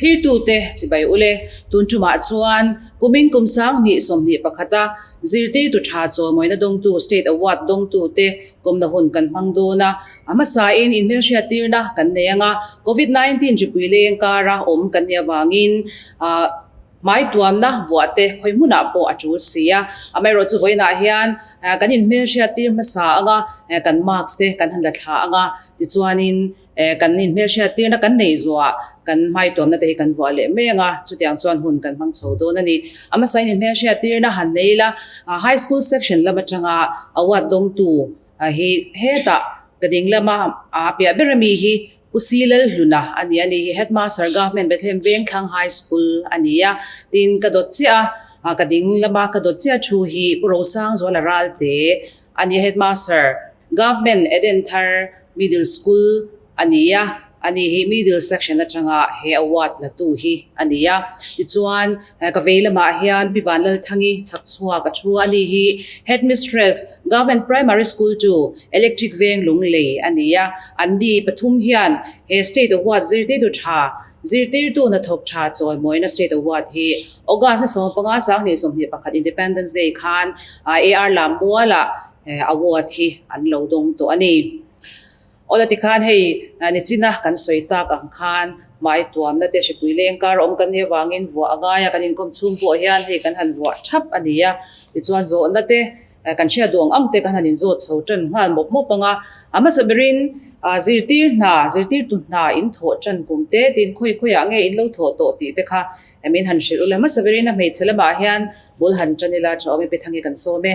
Thlirtute chibai ule tun tumah chuan kumin kum 2021 a zirtirtu tha chawimawina dawngtu State Award dawngtute kawmna hun kan hmang dawn a, a hmasain inhmelhriattirna kan nei anga Covid 19 hripui leng kara awm kan nih avangin Hmai tuamna vuah te khawi hmunah pawh a tul si a, amaherawhchu vawiinah hian kan inhmelhriattir hmasa anga kan mask te kan han la thla anga tichuanin kan inhmelhriattirna kan neih zuah kan hmai tuamna te hi kan vuah leh mai anga chutiang chuan hun kan hmang chho dawn a ni. A hmasain inhmelhriattirna han nei ila High School section lam atanga award dawngtu hi hetah ka ding lama a piah ber ami hi Pu Si Lalhluna a ni a ni hi Headmaster Government Bethlehem Vengthlang High School a ni a, tin ka dawt chiah a, ka ding lama ka dawt chiah thu hi Pu Rosangzuala Ralte a ni a, Headmaster Government Edenthar Middle School a ni a, a ni hi Middle Section atanga he award la tu hi a ni a, tichuan Ka vei lamah hian Pi Vanlalthangi chhak chhuak a thu a ni hi Headmistress, Government Primary School chu Electric Veng Lunglei a ni a, an ni pathum hian he State Award zirtirtu tha, zirtirtu hnathawk tha chawimawina State Award hi August ni 15 2021 Independence Day khan AR Lammualah award hi an lo dawng tawh a ni. Awla tikhan hei nichina kan sawi tak ang khan hmai tuamna te hripui leng kar awm kan nih avangin vuah a ngai a, kan inkawm chhung pawh hian hei kan han vuah thap a ni a, tichuan zawhna te kan hriat duh ang ang te kan han inzawt chho tan nghal mawp mawp ang a, a hmasa berin zirtir hna, zirtirtu hna in thawh tan kum te tin khawi khawiah nge in lo thawh tawh tih te kha min han hrilh ula, hmasa berin a hmeichhe lamah hian bul han tan ila tha awm e, Pethangi kan sawm e.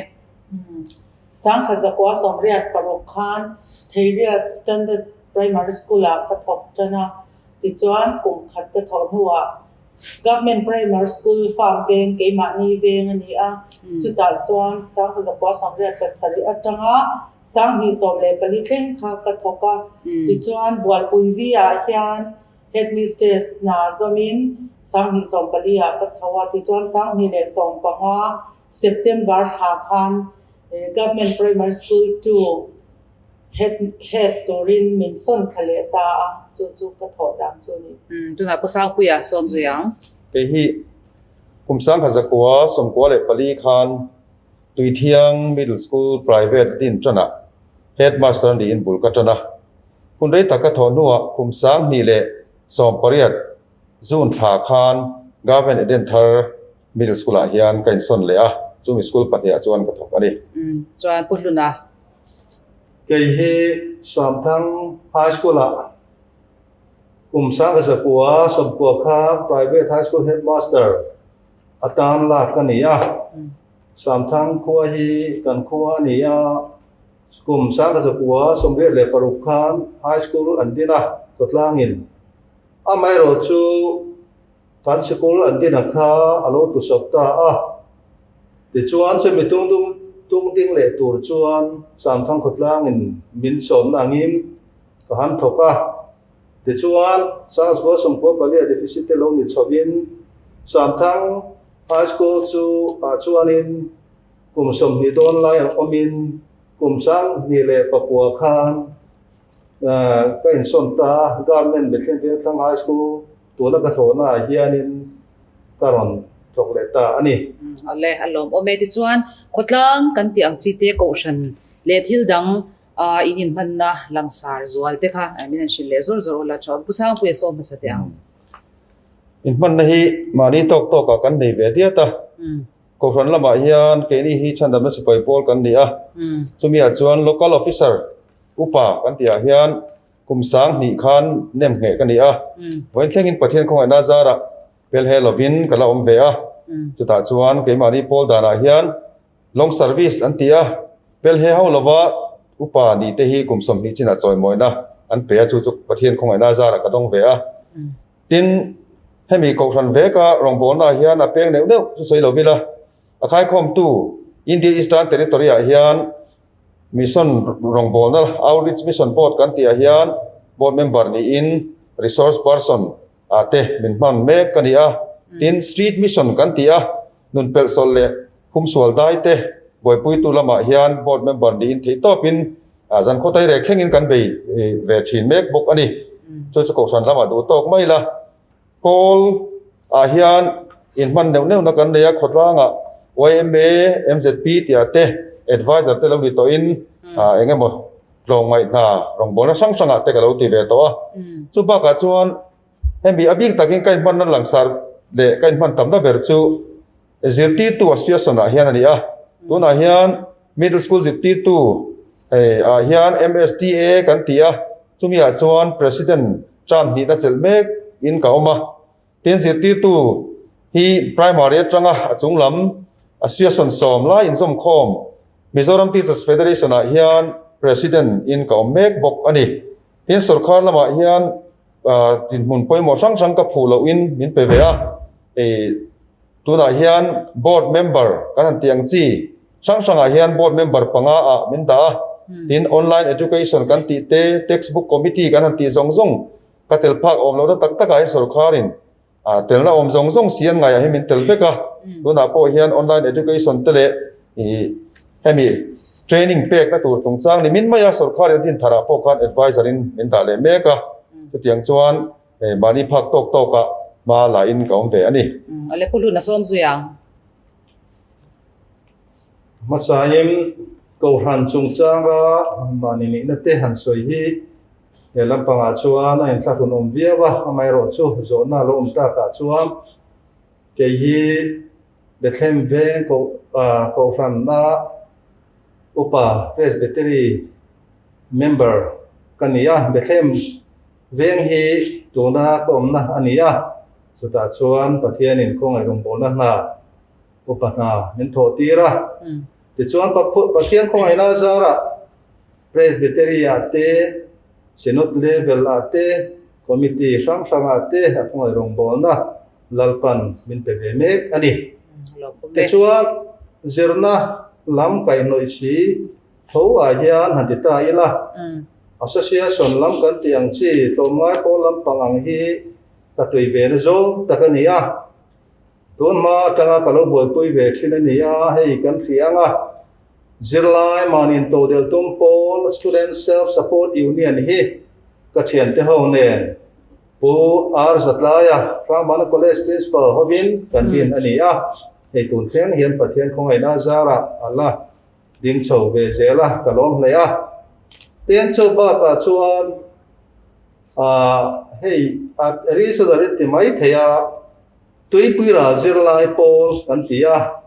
1986 khan Theiriat Standard Primary School-ah ka thawk tan a, tichuan kum khat ka thawh hnuah Government Primary School farm veng keimahni veng a ni a, chutah chuan 1987 atanga 2014 thleng kha ka thawk a, tichuan Bualpui V-ah hian Headmistress hna zawmin 2014 ah ka chho a, tichuan 2015 September thla khan Government Primary School 2 head head turin min sawn thla leh ta a, chu chu ka thawh dan chu a ni. Umm tunah Pu Sangpuia sawm zui ang. Kei hi kum 1994 khan Tuithiang Middle School Private din tanah Headmaster niin bul ka tan a. Hun rei tak ka thawh hnuah kum 2018 June thla khan Government Edenthar Middle School ah hian ka insawn leh a, chumi school pahnih ah chuan ka thawk a ni. Umm, chuan Pu Hluna. Kei hi Samthang High School ah kum 1990 kha Private High School Headmaster atan lak ka ni a. Samthang khua hi kan khua a ni a, kum 1986 khan High School an din a, Kawtlangin. Amaherawhchu Kan sikul an din a kha a lo tusawp ta a. Tichuan chumi tung dung tung ding leh tur chuan Samthang khawtlangin min sawmna angin ka han thawk a. Tichuan Sangzua sawmkua palia deficit te lo ni chhovin Samthang High School chu ah chuanin kum 20 dawn lai ang awmin kum 2009 khan ka insawn ta a. Government Bethlehem Vengthlang High School Tuna ka thawhna ah hianin ka rawn thawk leh ta a ni. Awle, a lawm awm e. Tichuan, khawtlang kan tih ang chi te kohhran leh thil dang in inhmanna langsar zual te kha min han hrilh leh zawr zawr ula tha awm. Pu Sangpuia sawm hmasa teh ang. Inhmanna hi mahni tawk tawkah kan nei ve diat a. Kohhran lamah hian keini hi chhandamna sipai pawl kan ni a. Chumi ah chuan Local Officer upa kan tih ah hian Kum 2000 khan nem ngheh ka ni a, vawiin thlengin Pathian khawngaihna zarah pel he lovin ka la awm ve a. Chutah chuan keimahni pawl danah hian long service an ti a, pel he ho lova upa ni te hi kum 20 chinah chawimawina an pe a, chu chu Pathian khawngaihna zarah ka dawng ve a. Tin, hemi kohhran veka rawngbawlnaah hian a peng neuh neuh chu sawi lo vila, a khaikhawmtu India Eastern Territory-ah hian Mission rawngbawlna Outreach Mission Board kan tih ah hian Board member niin Resource Person ah te min hman mek a ni a. Tin, Street Mission kan tih a, nun pelhsawlh leh humsual dai te buaipuitu lamah hian Board member niin theih tawpin zan khaw tairek thlengin kan bei ve thin mek bawk a ni. Chu chu Kohhran lamah duh tawk mai la. Pawl ah hian inhman neuh neuhna kan nei a, khawtlangah yma, mzp tih ah te adviser te lo ni tawhin eng emaw tlawmngaih hna rawngbawlna hrang hrang ah te ka lo ti ve tawh a. Chu bakah chuan hemi a bik takin ka inhmanna langsar leh ka inhman tamna ber chu zirtirtu association ah hian a ni a. Tunah hian middle school zirtirtu ah hian MSTA kan ti a, chumi ah chuan president term hnihna chelh mek in ka awm a. Tin, zirtirtu hi primary atanga a chung lam association sawm lai inzawmkhawm Mizoram Teachers Federation ah hian president in ka awm mek bawk a ni. Tin, sorkar lamah hian dinhmun pawimawh hrang hrang ka phuh loh in min pe ve a, tunah hian board member kan han tih ang chi hrang hrangah hian board member panga ah min dah a, tin online education kan tih te, textbook committee kan han tih zawng zawng ka tel phak awm lohna tak takah hian sorkarin telna awm zawng zawng si an ngaiah hi min tel vek a, tunah pawh hian online education te leh ih hemi training pekna tur chungchang ni min mai a, sorkar in a din tharah pawh khan advisor in min dah leh mek a, chutiang chuan mahni phak tawk tawkah hma la in ka awm ve a ni. A le pu hlun a sawm zui ang. Hmasain Kohhran chungchanga mahni nihna te han sawi hi he lampangah chuan a inthlahrun awm viau a, amaherawhchu zawhna lo awm takah chuan kei hi Bethlehem veng Kohhranna upa Presbytery member ka ni a, Bethlehem veng hi tuna ka awmna a ni a, chutah chuan Pathianin khawngaih rawngbawlna hna upa hna min thawh tir a. Tichuan Pathian khawngaihna zarah Presbytery ah te, Synod level ah te, Committee hrang hrang ah te a khawngaih rawngbawlna Lalpan min pe ve mek a ni. Tichuan zirna lam kaihhnawih si tho ah hian han ti ta ila, Association lam kan tih ang chi tlawmngai pawl lampang ang hi ka tui ve na zawng tak a ni a. Tun hma atanga ka lo buaipui ve thin a ni a, hei kan hria ang a, zirlai mahni intodelh tum pawl Student Self Support Union hi ka thiante ho nen Pu R Zatlaia, Hrangbana College Principal hovin kan din a ni a, hei tun thleng hian Pathian khawngaihna zarah a la ding chho ve zel a, ka lawm hle a. Tin, chu bakah chuan hei a regional in ti mai thei a, Tuipui ral zirlai pawl kan ti a,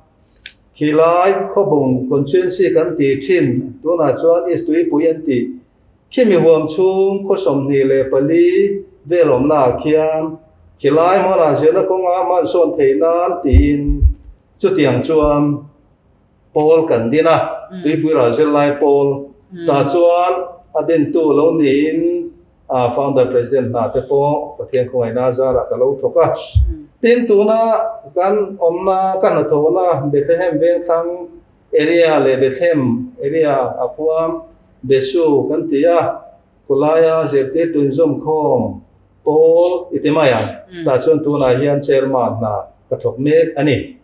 khilai Khawbung Constituency kan ti thin, tunah chuan East Tuipui an ti. Khimi huam chhung khaw 24 vel awmna ah khian khilai hmunah zirna kawnga hmansawn theih nan tiin chutiang chuan pawl kan din a, Tuipui ral zirlai pawl tah chuan a dintu lo niin A founder president hna te pawh Pathian khawngaihna zarah ka lo thawk a. Tin, tuna kan awmna, ka hnathawhna Bethlehem Vengthlang area leh Bethlehem area a khuam Besu kan ti a, khawlaia zirtirtu inzawmkhawm pawl i ti mai ang. Tah chuan tunah hian chairman hna ka thawk mek a ni.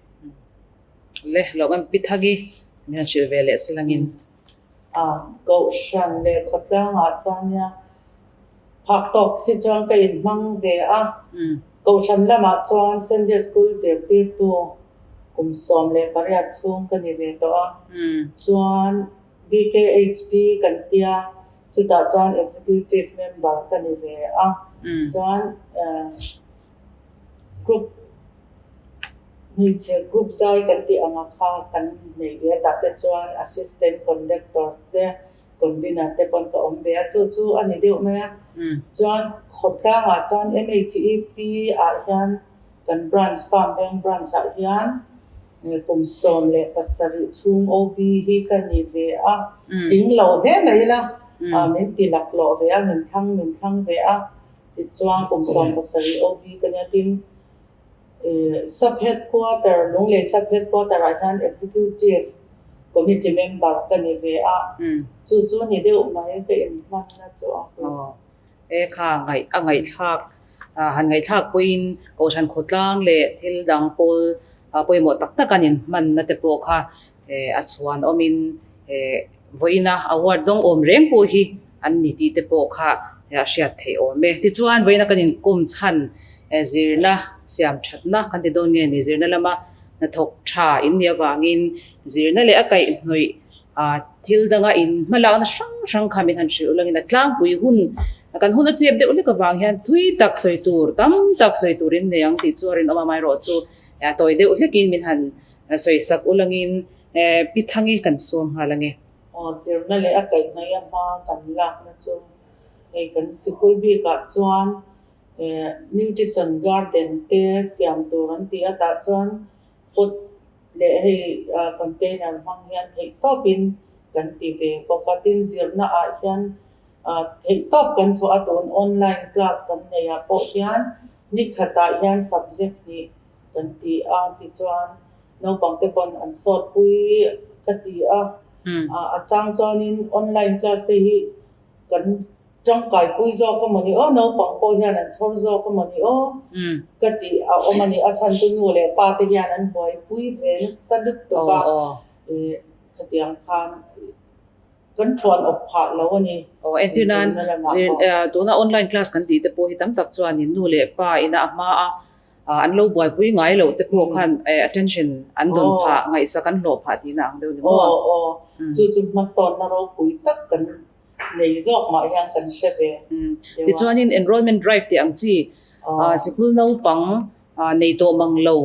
Le, lo kan pi thak i, min han hrilh ve leh silangin. A Kohhran leh khawtlangah chuan nia phak tawk si chuan ka inhmang ve a. Kohhran lamah chuan Sunday School zirtirtu kum 18 chhung ka ni ve tawh a. Chuan BKHP kan tia chutah chuan Executive Member ka ni ve a. Chuan Group Hmeichhe group zai kan tih anga kha kan nei ve a tah te chuan assistant conductor te convener te pawn ka awm ve a chu chu a ni deuh mai a chuan khawtlangah chuan MHEP ah hian kan branch farm veng branch ah hian kum 17 chhung OB hi ka ni ve a tling lo hle mai ila min ti laklawh ve a min thlang min thlang ve a tichuan kum 17 OB ka nia tin Sub Headquarter, Lunglei Sub Headquarter ah hian Executive Committee member ka ni ve a, chu chu ni deuh mai ka inhmanna chu a hawi chu. E kha ngaih a ngaihthlak han ngaihthlak pawhin Kohhran khawtlang leh thil dang pawl pawimawh tak tak an inhmanna te pawh kha a chhuan awmin vawiina award dawng awm reng pawh hi an ni tih te pawh kha a hriat theih awm e. Tichuan vawiina kan inkawm chhan. Zirna siam thatna kan ti dawn nge ni? Zirna lama hnathawk tha in nih avangin zirna leh a kaihhnawih thil danga in hmalakna hrang hrang kha min han hrilh ulangin a tlangpui hun kan hun a chep deuh hlek avang hian thui tak sawi tur tam tak sawi tur in nei ang tih chu a rinawm a, amaherawhchu tawi deuh hlekin min han sawi sak ulangin Pi Thangi kan sawm nghal ange. Aw zirna leh a kaihhnawih a hma kan lakna chu hei kan sikul bikah chuan Nutrition garden te siam tur an ti a, tah chuan pot leh hei container hmang hian theih tawpin kan ti ve bawk a, tin zirna ah hian theih tawp kan chhuah a, tun online class kan neih ah pawh hian ni khatah hian subject hnih kan ti a, tichuan naupang te pawn an sawt pui ka ti a, a chang chuanin online class te hi kan Tangkai pui zawk a mawni aw, naupang pawh hian an chhawr zawk a mawni aw ka tih a awm a ni. A chhan chu nu leh pa te hian an buaipui ve nasa lutuk a, khatiang khan kan thuan awp phah lo a ni. Aw, entir nan tuna online class kan tih te pawh hi tam tak chuanin nu leh pa ina a hma a an lo buaipui ngai loh te pawh khan attention an dawn phah, ngaihsak an hlawh phah tihna ang deuh ni maw? Aw, aw, chu chu hmasawnna ropui tak kan nei zawk mah hian kan hre ve deuh a. Tichuanin enrollment drive tih ang chi sikul naupang nei tawh mang lo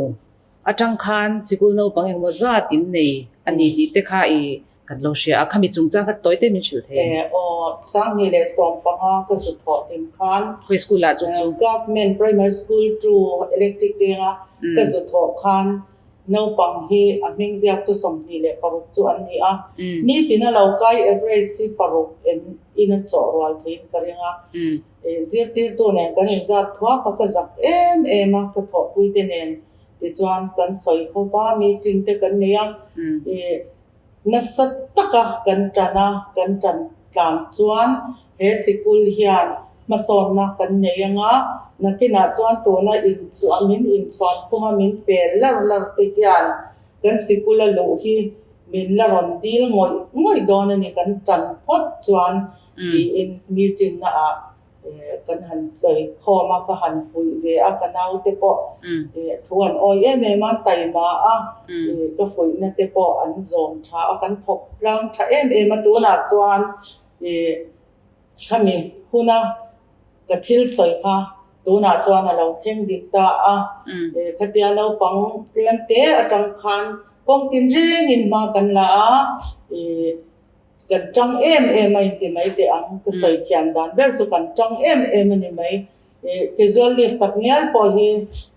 atang khan sikul naupang engemaw zat in nei a ni tih te kha i kan lo hria a, khami chungchang kha tawi te min hrilh thei em? Aw, 2015 ka zu thawh hlim khan Khawi school ah chu chu? Government Primary School 2 Electric Venga ka zu thawh khan Naupang hi a hming ziaktu 26 chu an ni a, nitin a lo kai average hi paruk en in a chawh rual theiin ka ring a. Zirtirtu nen kan inzat thuak a, ka zak em em a, ka thawhpuite nen tichuan kan sawi khawp a, meeting te kan nei a, nasa taka kan tan a, kan tan tlan chuan he sikul hian hmasawnna kan nei anga, nakinah chuan tuna inchuan min inchhuan khuma min pe lar lar te hian kan sikula luh hi min la rawn dil ngawih ngawih dawn a ni kan tan phawt chuan tiin meeting na ah Kan han sawi khawm a, ka han fuih ve a, ka naute pawh thu an awi em em a, an taima a, ka fuihna te pawh an zawm tha a, kan thawk tlang tha em em a, tunah chuan khami huna ka thil sawi kha tunah chuan a lo thleng dik ta a, khatia naupang tlem te atang khan kawng tinrengin hma kan la a, Kan tang em em a inti mai teh ang, ka sawi thiam dan ber chu kan tang em em a ni mai. Casual leave tak ngial pawh hi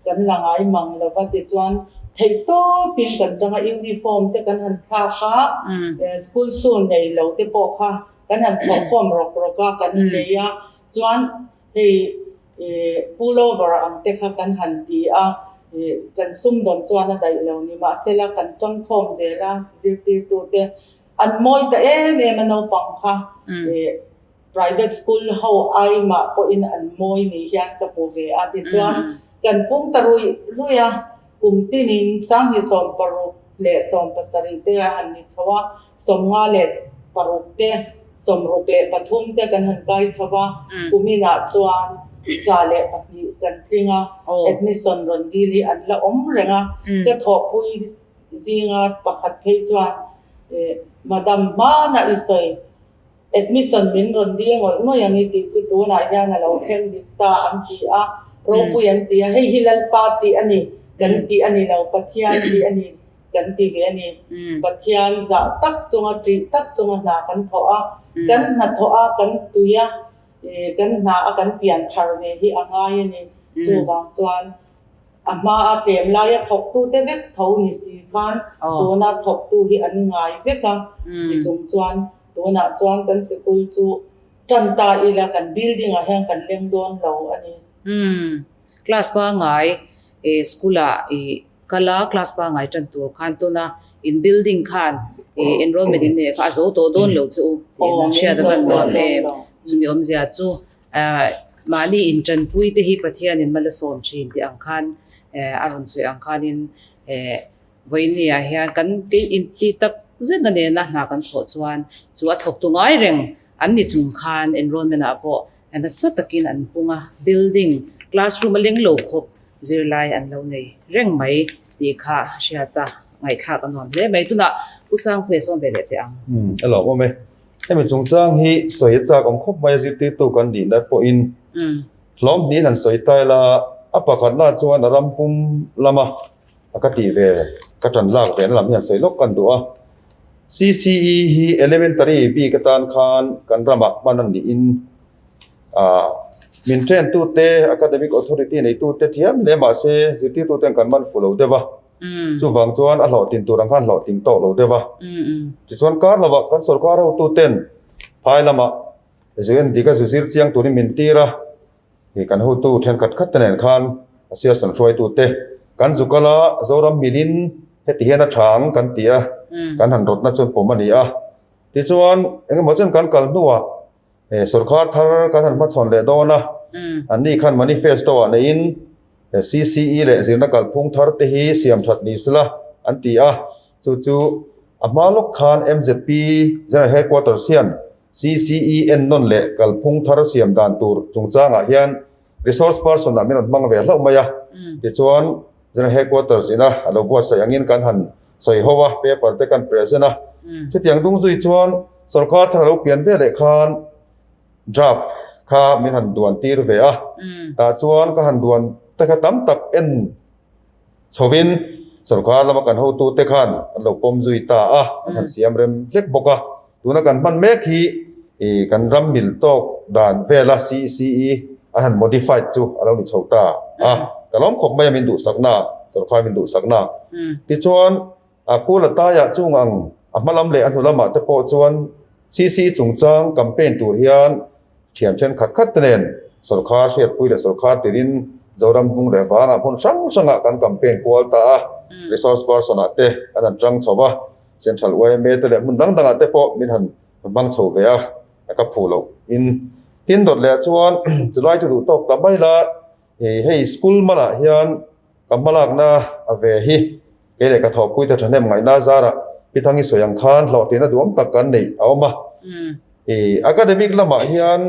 kan la ngai mang lo va, tichuan theihtawpin kan tang a, uniform te kan han thlak a, school shoe nei lo te pawh kha kan han thawhkhawm rawk rawk a, kan lei a, chuan hei pullover ang te kha kan han ti a, kan sumdawn chuan a daih lo ni mahsela kan tangkhawm zel a zirtirtute. An mawi ta em em a naupang kha private school ho ai mah pawhin an mawi ni hian ka hmu ve a tichuan kan pung ta ruih ruih a kum tinin 2016 leh 17 te a han ni chho a 56 te 63 te kan han kai chho a kuminah chuan 102 kan tling a admission rawn dil hi an la awm reng a ka thawhpui Zinga pakhat phei chuan Madam hmana i sawi admission min rawn dil ngawih ngawih ang i tih chu tunah hian a lo thleng dik ta an ti a, ropui an ti a, hei hi Lalpa tih a ni kan tih a ni lo, Pathian tih a ni kan ti ve a ni. Pathian zah tak chunga ṭih tak chunga hna kan thawh a, kan hnathawh a kan tui a, kan hna a kan pian thar ve hi a ngai a ni. Chuvang chuan A hma a tlem laia thawktute vek tho ni si khan tuna thawktu hi an ngai vek a, ti chung chuan tunah chuan kan sikul chu tan ta ila kan building ah hian kan leng dawn lo a ni. Umm, class pangai school ah i kal a, class pangai tan tur khan tuna in building khan enrollment in neih kha a zo tawh dawn lo che u tiin an hriat a van nuam em, chumi awmzia chu Mahni intanpui te hi Pathianin mal a sawm thin tih ang khan a rawn sawi ang khanin vawiinniah hian kan intih tak zet a nena hna kan thawh chuan chu a thawktu ngai reng an ni chung khan enrollment ah pawh nasa takin an pung a, building Classroom a leng lo khawp zirlai an lo nei reng mai tih kha hriat a ngaihthlak a nuam hle mai. Tunah Pu Sangpuia sawn ve leh teh ang. Umm a lawm awm e. Hemi chungchang hi sawi a chak awm khawp mai a zirtirtu kan nihna pawhin hlawm hnihin han sawi ta ila a pakhatna chuan a ram pum lama a ka tih ve ka tan lak ve na lam hi han sawi lawk kan duh a. CCE hi elementary bik atan khan kan ramah hman a niin ah min train tute academic authority neitute thiam hle mahse zirtirtuten kan man fu lo deuh a chuvang chuan a hlawhtlin tur ang khan hlawhtling tawk lo deuh a tichuan kar lovah kan sorkar hotuten phai lamah zu en dik a zu zir chiang turin min tir a ih kan hotu thenkhat khat te nen khan association hruaitute kan zu kal a Zoram milin heti hian a tha ang kan ti a kan han rawtna chuan pawm a ni a tichuan engemaw chen kan kal hnuah He sorkar thar kan han hmachhawn leh dawn a, anni khan manifesto ah neiin he CCE leh zirna kalphung thar te hi siam that ni sela an ti a, chu chu a hma lawk khan MZP General Headquarters hian CCE ennawn leh kalphung thar siam dan tur chungchangah hian resource person ah min rawn hmang ve hlauh mai a, tichuan General Headquarters ina a lo buatsaih angin kan han sawi ho a, paper te kan present a, chutiang dung zui chuan Sorkar thar a lo pian ve leh khan draft kha min han duan tir ve a, tah chuan ka han duan te kha tam tak en chhovin sorkar lama kan hotute khan an lo pawm zui ta a, an han siam rem hlek bawk a. Tuna kan hman mek hi ih kan ram mil tawk dan vela CCE an han modified chu a lo ni chho ta a, ka lawm khawp mai a min duhsakna, sorkar min duhsakna. Tichuan. A kul a taiah chung ang a hma lam leh a hnu lamah te pawh chuan CC chungchang campaign tur hian thian thenkhat khat te nen sawrkar hriatpui leh sawrkar tirin Zoram hnung leh vangah hmun hrang hrangah kan campaign kual ta a, resource person ah te kan han tang chho va, Central yma te leh hmun dang dangah te pawh min han hmang chho ve a, ka phu loh in tin dawt leh ah chuan chulai chu duh tawk ta mai la, hei school malah hian ka hmalakna a ve hi. Kei leh ka thawhpuite thahnem ngaihna zarah Pi Thangi sawi ang khan hlawhtlina duhawm tak kan neih a awm a. I academic lamah hian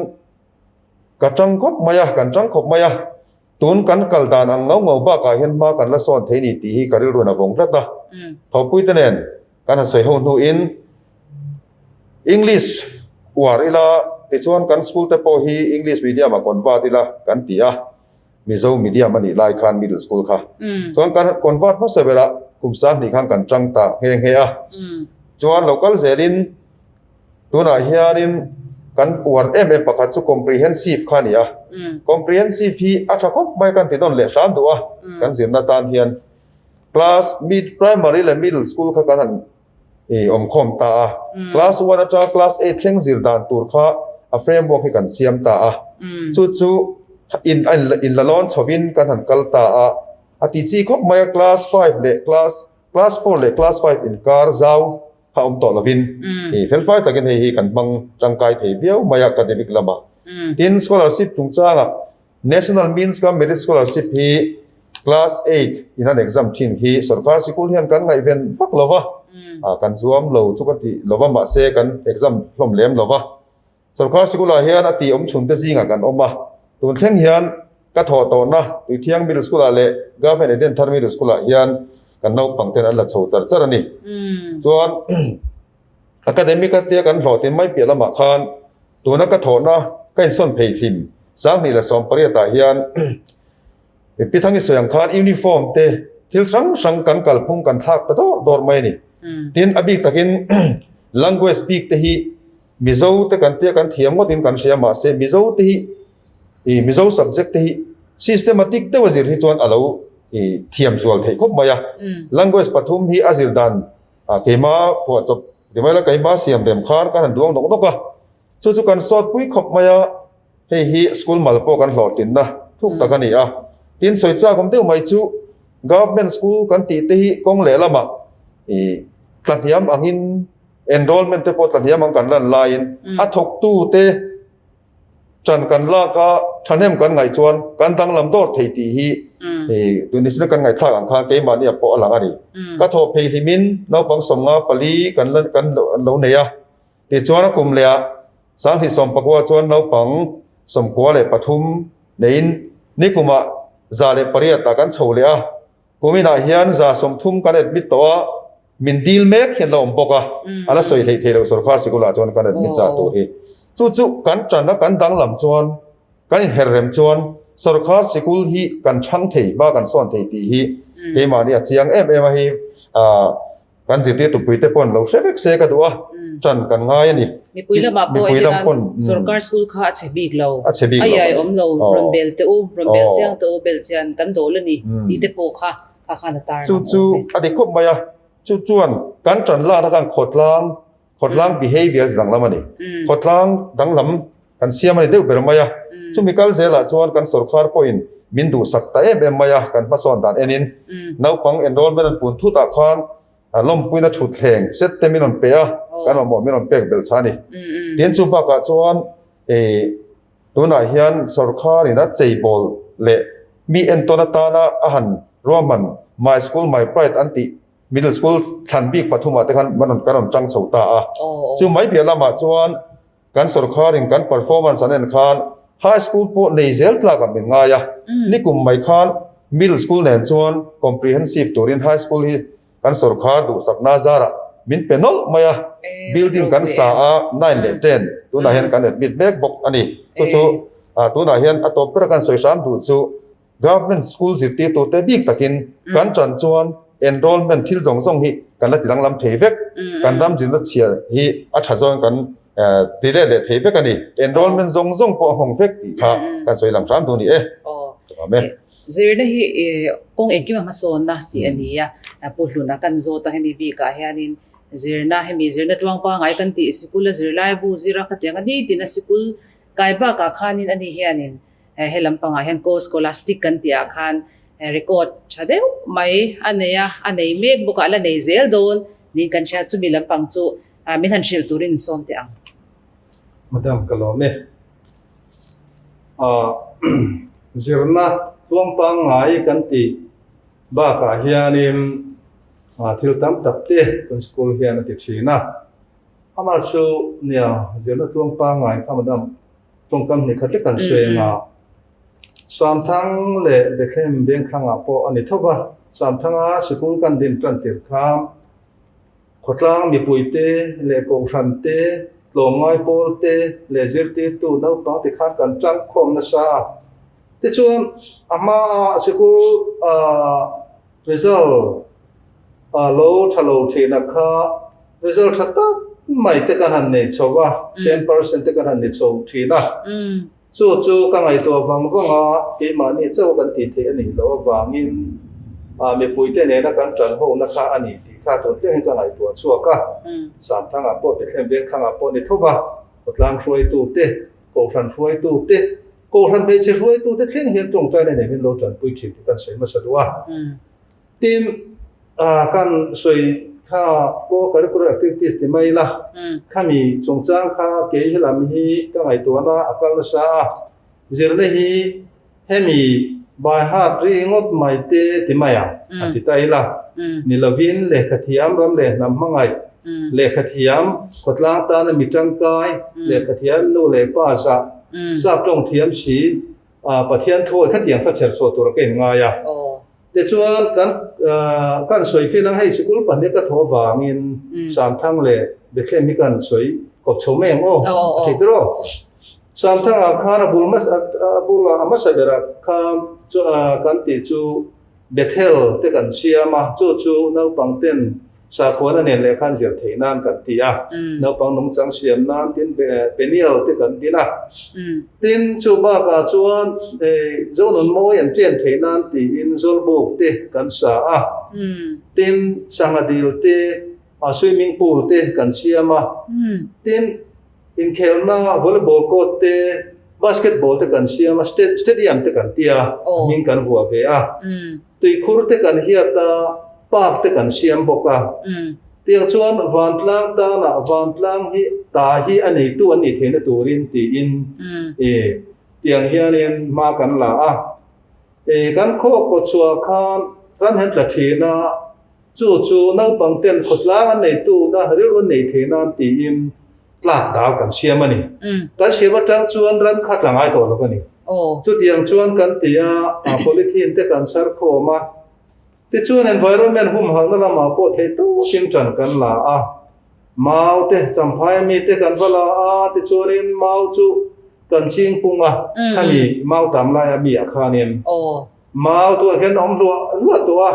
ka tang khawp mai a, kan tang khawp mai a. Tun kan kal dan ang ngau ngau bakah hian hma kan la sawn thei ni tih hi ka rilruin a vawng tlat a. Thawhpuite nen kan han sawi ho hnuin English uar ila tichuan kan school te pawh hi English medium ah convert ila kan ti a. Mizo medium a nih lai khan middle school kha chuan kan convert hmasa berah kum sanghnih khan kan tang ta nghe nghe a chuan lo kal zelin tunah hianin kan uar em em pakhat chu comprehensive kha a ni a comprehensive hi a tha khawp mai kan ti nawn leh hram duh a kan zirna tan hian class mid primary leh middle school kha kan han i awmkhawm ta a class 1 atanga class 8 thleng zir dan tur kha a framework hi kan siam ta a chu chu in in la lawn chhovin kan han kal ta a a ti chi khawp mai a class 5 leh class class 4 leh class 5 inkar zau kha awm tawh lovin i felfai takin hei hi kan hmang tangkai thei viau mai a academic lamah tin scholarship chungchangah National Means Cum Merit Scholarship hi Class 8 in an exam thin hi sorkar sikul hian kan ngaihven vak lo va, kan zuam lo chu ka ti lo va mahse kan exam hlawm lem lo va. Sorkar sikulah hian a tih awm chhun te zingah kan awm a, tun thleng hian ka thawh tawhna Tuithiang Middle School-ah leh Government Eden Thar Middle School-ah hian kan naupang ten an la chho char char a ni. Chuan Academic atia kan hlawhtlin mai piah lamah khan tuna ka thawhna ka insawn phei hlim 2018 ah hian Pi Thangi sawi ang khan uniform te thil hrang hrang kan kalphung kan thlak ta dawr dawr mai a ni. Tin a bik takin language bik te hi Mizo te kan tia kan thiam ngawtin kan hria mahse Mizo te hi ih Mizo subject te hi systematic deuh a zir hi chuan a lo ih thiam zual theih khawp mai a. Language pathum hi a zir dan A keima phuah chawp ti mai la keima siam rem khan kan han duang nawk nawk a, chu chu kan sawt pui khawp mai a, hei hi school mal pawh kan hlawhtlinna thuk tak a ni a. Tin sawi chak awm deuh mai chu government school kan tih te hi kawng leh lamah ih tlahniam angin enrollment te pawh tlahniam ang kan lan laiin a thawktu te Ṭan kan lak a, ṭhahnem kan ngaih chuan kan danglam dawr thei tih hi tun nichina kan ngaihthlak ang khan keimahni ah pawh a lang a ni. Ka thawh phei hlimin naupang 54 kan la kan lo nei a, tichuan a kum leh ah 2014 chuan naupang 93 neiin. Nikumah 108 ah kan chho leh a, kuminah hian 130 kan admit tawh a, min dil mek hian la awm bawk a, a la sawi hleih thei lo sorkar sikulah chuan kan admit zah tur hi. Chu chu kan tan a kan danglam chuan kan inher rem chuan sorkar sikul hi kan chhang thei ba kan sawn thei tih hi keimahni a chiang em em a hi Kan zirtirtu puite pawn lo hre vek se ka duh a, ṭan kan ngai a ni. Mipui lamah pawh Mipui lam pawn sorkar school kha a chhe bik lo. A chhe bik lo. A iai awm lo, rawn bel teh u, rawn bel chiang teh u, bel chian kan dawl a ni tih te pawh kha kha khan a tar Chu chu a dik khawp mai a, chu chuan kan ṭan lakna khan khawtlang, khawtlang behavior danglam a ni. Khawtlang danglam Kan siam a ni deuh ber mai a, chumi kal zelah chuan kan sorkar pawhin min duhsak ta em em mai a, kan hmasawn dan enin naupang enrollment an pun thutah khan lawmpuina thutthleng set te min rawn pe a, kan mamawh min rawn pek belh chha a ni. Tin, chu bakah chuan tunah hian sorkarin a cheibawl leh mi entawn atana a han ruahman My School My Pride an tih Middle School thlan bik pathumah te khan kan rawn tang chho ta a, chu mai piah lamah chuan Kan sorkharin kan performance an en khan high school pawh nei zel tlakah min ngai a, nikum mai khan middle school nen chuan comprehensive turin high school hi kan sorkhar duhsakna zarah min pe nawlh mai a, building kan sa a nine leh ten tunah hian kan admit mek bawk a ni. Chu chu tunah hian a tawp bera kan sawi hram duh chu Government school zirtirtute bik takin kan tan chuan enrollment thil zawng zawng hi kan la ti danglam thei vek. Kan ram zirna chhia hi a tha zawng kan ti let leh thei vek a ni. Enrollment zawng zawng pawh a hawng vek tih kha kan sawi lang hram duh a ni e. Amen. Zirna hi kawng engkim a hmasawnna tih a ni a, Pu Hluna kan zawt a hemi bikah hianin zirna hemi zirna tluang pangngai kan tih sikul a zirlai bu zira khatiang a ni tina sikul kai bakah khanin ani hianin He lampangah hian co-scholastic kan tih ah khan record tha deuh mai a nei a, a nei mek bawk a, a la nei zel dawn niin kan hria. Chumi lampang chu min han hrilh turin in sawm teh ang. Madam ka lawm e. Zirna tluang pangngai kan tih bakah hianin thil tam tak te kan school hian a ti thin a. Amah chu nia zirna tluang pangngai kha madam Tawngkam hnih khat lek kan sawi ang a, Samthang leh Bethlehem Vengthlangah pawh a ni tho va, Samthanga sikul kan din tan tir kha khawtlang mipuite leh kohhran te, tlawmngai pawl te leh zirtirtu naupang ti khan kan tangkhawm nasa a. Tichuan, a hmaa sikul Result a lo tha lo thin a kha result tha tak mai te kan han nei chho a, 10% te kan han ni chho thin a. Chu chu ka ngaihtuah vang vang a, keimahni chauh kan tih theih a nih loh avangin mipuite nena kan tan ho na kha a ni tih kha tun thleng hi ka ngaihtuah chhuak a. Samthangah pawh Bethlehem Vengthlangah pawh ni tho va, khawtlang hruaitu te, kohhran hruaitu te, Kohhran hmeichhe hruaitute thleng hian tawngtaina nei min lo tanpui thin tih kan sawi hmasa duh a. Tin, kan sawi kha co-curricular activities ti mai ila, khami chungchang kha kei helam hi ka ngaihtuahna a kal nasa a, zirna hi hemi by heart ringawt mai te ti mai ang a ti ta ila, ni lovin lehkhathiam ram leh hnam hmangaih, lehkhathiam khawtlang tana mi tangkai, lehkhathiam nu leh pa zah, Sap tawng thiam si, Pathian thuawi khatiang kha chher chhuah tur a ka inngai a. Tichuan kan kan sawi fil ang hei sikul pahnih ka thaw avangin Samthang leh Bethlehem hi kan sawi kawp chho mai ang aw a thei tir aw. Samthangah khan a bul hmasa a bula a hmasa berah khan kan tih chu Bethel te kan siam a, chu chu naupang ten sakhuana nen lehkha an zir theih nan kan ti a, naupang nungchang siam nan tin Peniel te kan din a. Tin, chu bakah chuan Zonun mawi an chen theih nan tiin Zawlbuk te kan sa a, tin Sangha dil te, swimming pool te kan siam a, tin Inkhelhna volleyball court te, basketball te kan siam a, stadium te kan ti a, hming kan vuah ve a. Tuikhur te kan hiat a, park te kan siam bawk a. Tiang chuan vantlang tanah vantlang hi ta hi a neitu an nih theihna turin tiin tiang hianin hma kan la a. Kan khaw kawtchhuah khan ram hian tla thin a. Chu chu naupang ten khawtlang an neituna rilru an nei thei nan tiin tlak dal kan siam a ni. Kan siam atang chuan ram kha tla ngai tawh lo a ni. Chutiang chuan kan ti a, polythene te kan chhar khawm a. Tichuan environment humhalhna lamah pawh theih tawkin ṭan kan la a. Mau te, champhai ami te kan va la a, tichuanin mau chu kan ching pung a, khami mau tam lai ami ah khanin mau tu ah hian a awm hluah hluah tawh a.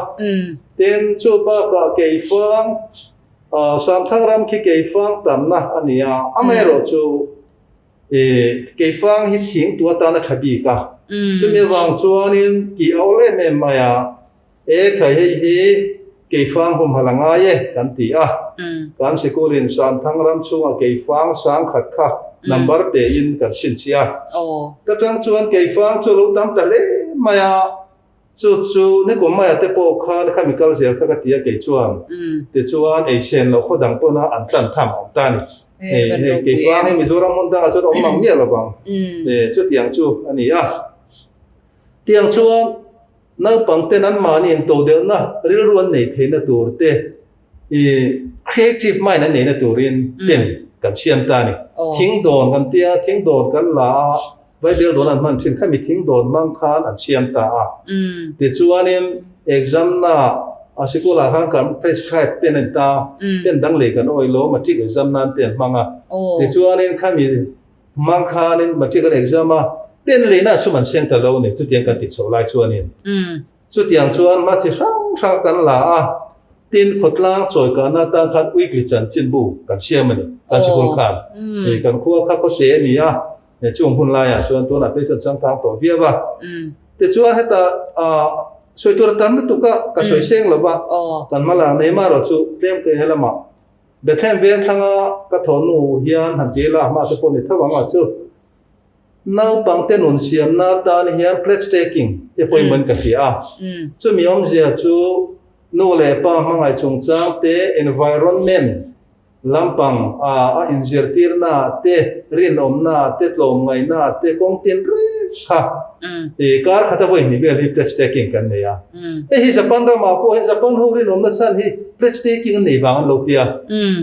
Tin, chu bakah keifang, Samthang ram khi keifang tamna a ni a, amaherawh chu keifang hi thing tu atana tha bik a, chumi avang chuanin tih a awl em em mai a. E khai hei hi keifang humhalh a ngai e kan ti a, kan sikulin Samthang ram chhungah keifang sang khat kha number pe in kan chhinchhiah a. Ka tang chuan keifang chu a lo tam ta hle mai a, chu chu nikum maia te pawh khan khami kal zel kha ka ti a kei chuan tichuan ei sen loh khaw dang pawna an tlan tham a awm ta a ni. Hei hei keifang hi Mizoram hmun dangah chuan a awm ang miah lo vang chutiang chu a ni a. Tiang chuan Naupang ten anmahni intodelhna rilru an nei theihna tur te, i creative mind an neihna turin pen kan siam ta a ni. Thing dawn kan tia, thing dawn kan la a, Bible dawn an hman thin khami thing dawn hmang khan an siam ta a. Tichuanin exam na a sikulah khan kan prescribe pen a ni ta, pen dang lei kan awih lo, matric exam nan te an hmang a. Tichuanin khami Hmang khanin matric an exam a, pen leina sum an seng ta lo ni, chutiang kan tih chhoh lai chuanin. Chutiang chuan hma chi hrang hrang kan la a, tin khawtlang chawikahna atan khan weekly chanchinbu kan siam a ni, kan sikul khan. Hei kan khua kha khawte a ni a, chung hun laiah chuan tunah phei chuan changkang tawh viau a. Tichuan heta sawi tur a tam lutuk a, ka sawi seng lo va, kan hma lang nei marawh chu tlem ke helamah Bethlehem veng thlanga ka thawhnu hian han ti ila hma te pawh ni tho ang a chu naupangte nun siamna atan hian pledge taking te pawimawhin ka hria a. Chumi awmzia chu nu leh pa hmangaih chungchang te, environment lampang a a inzirtirna te, rinawmna te, tlawmngaihna te, kawng tin reng kha I kar khata vawi hnih vel hi pledge taking kan nei a. Hei hi Japan ramah pawh hian Japan ho rinawmna chhan hi pledge taking an nei vang an lo ti a.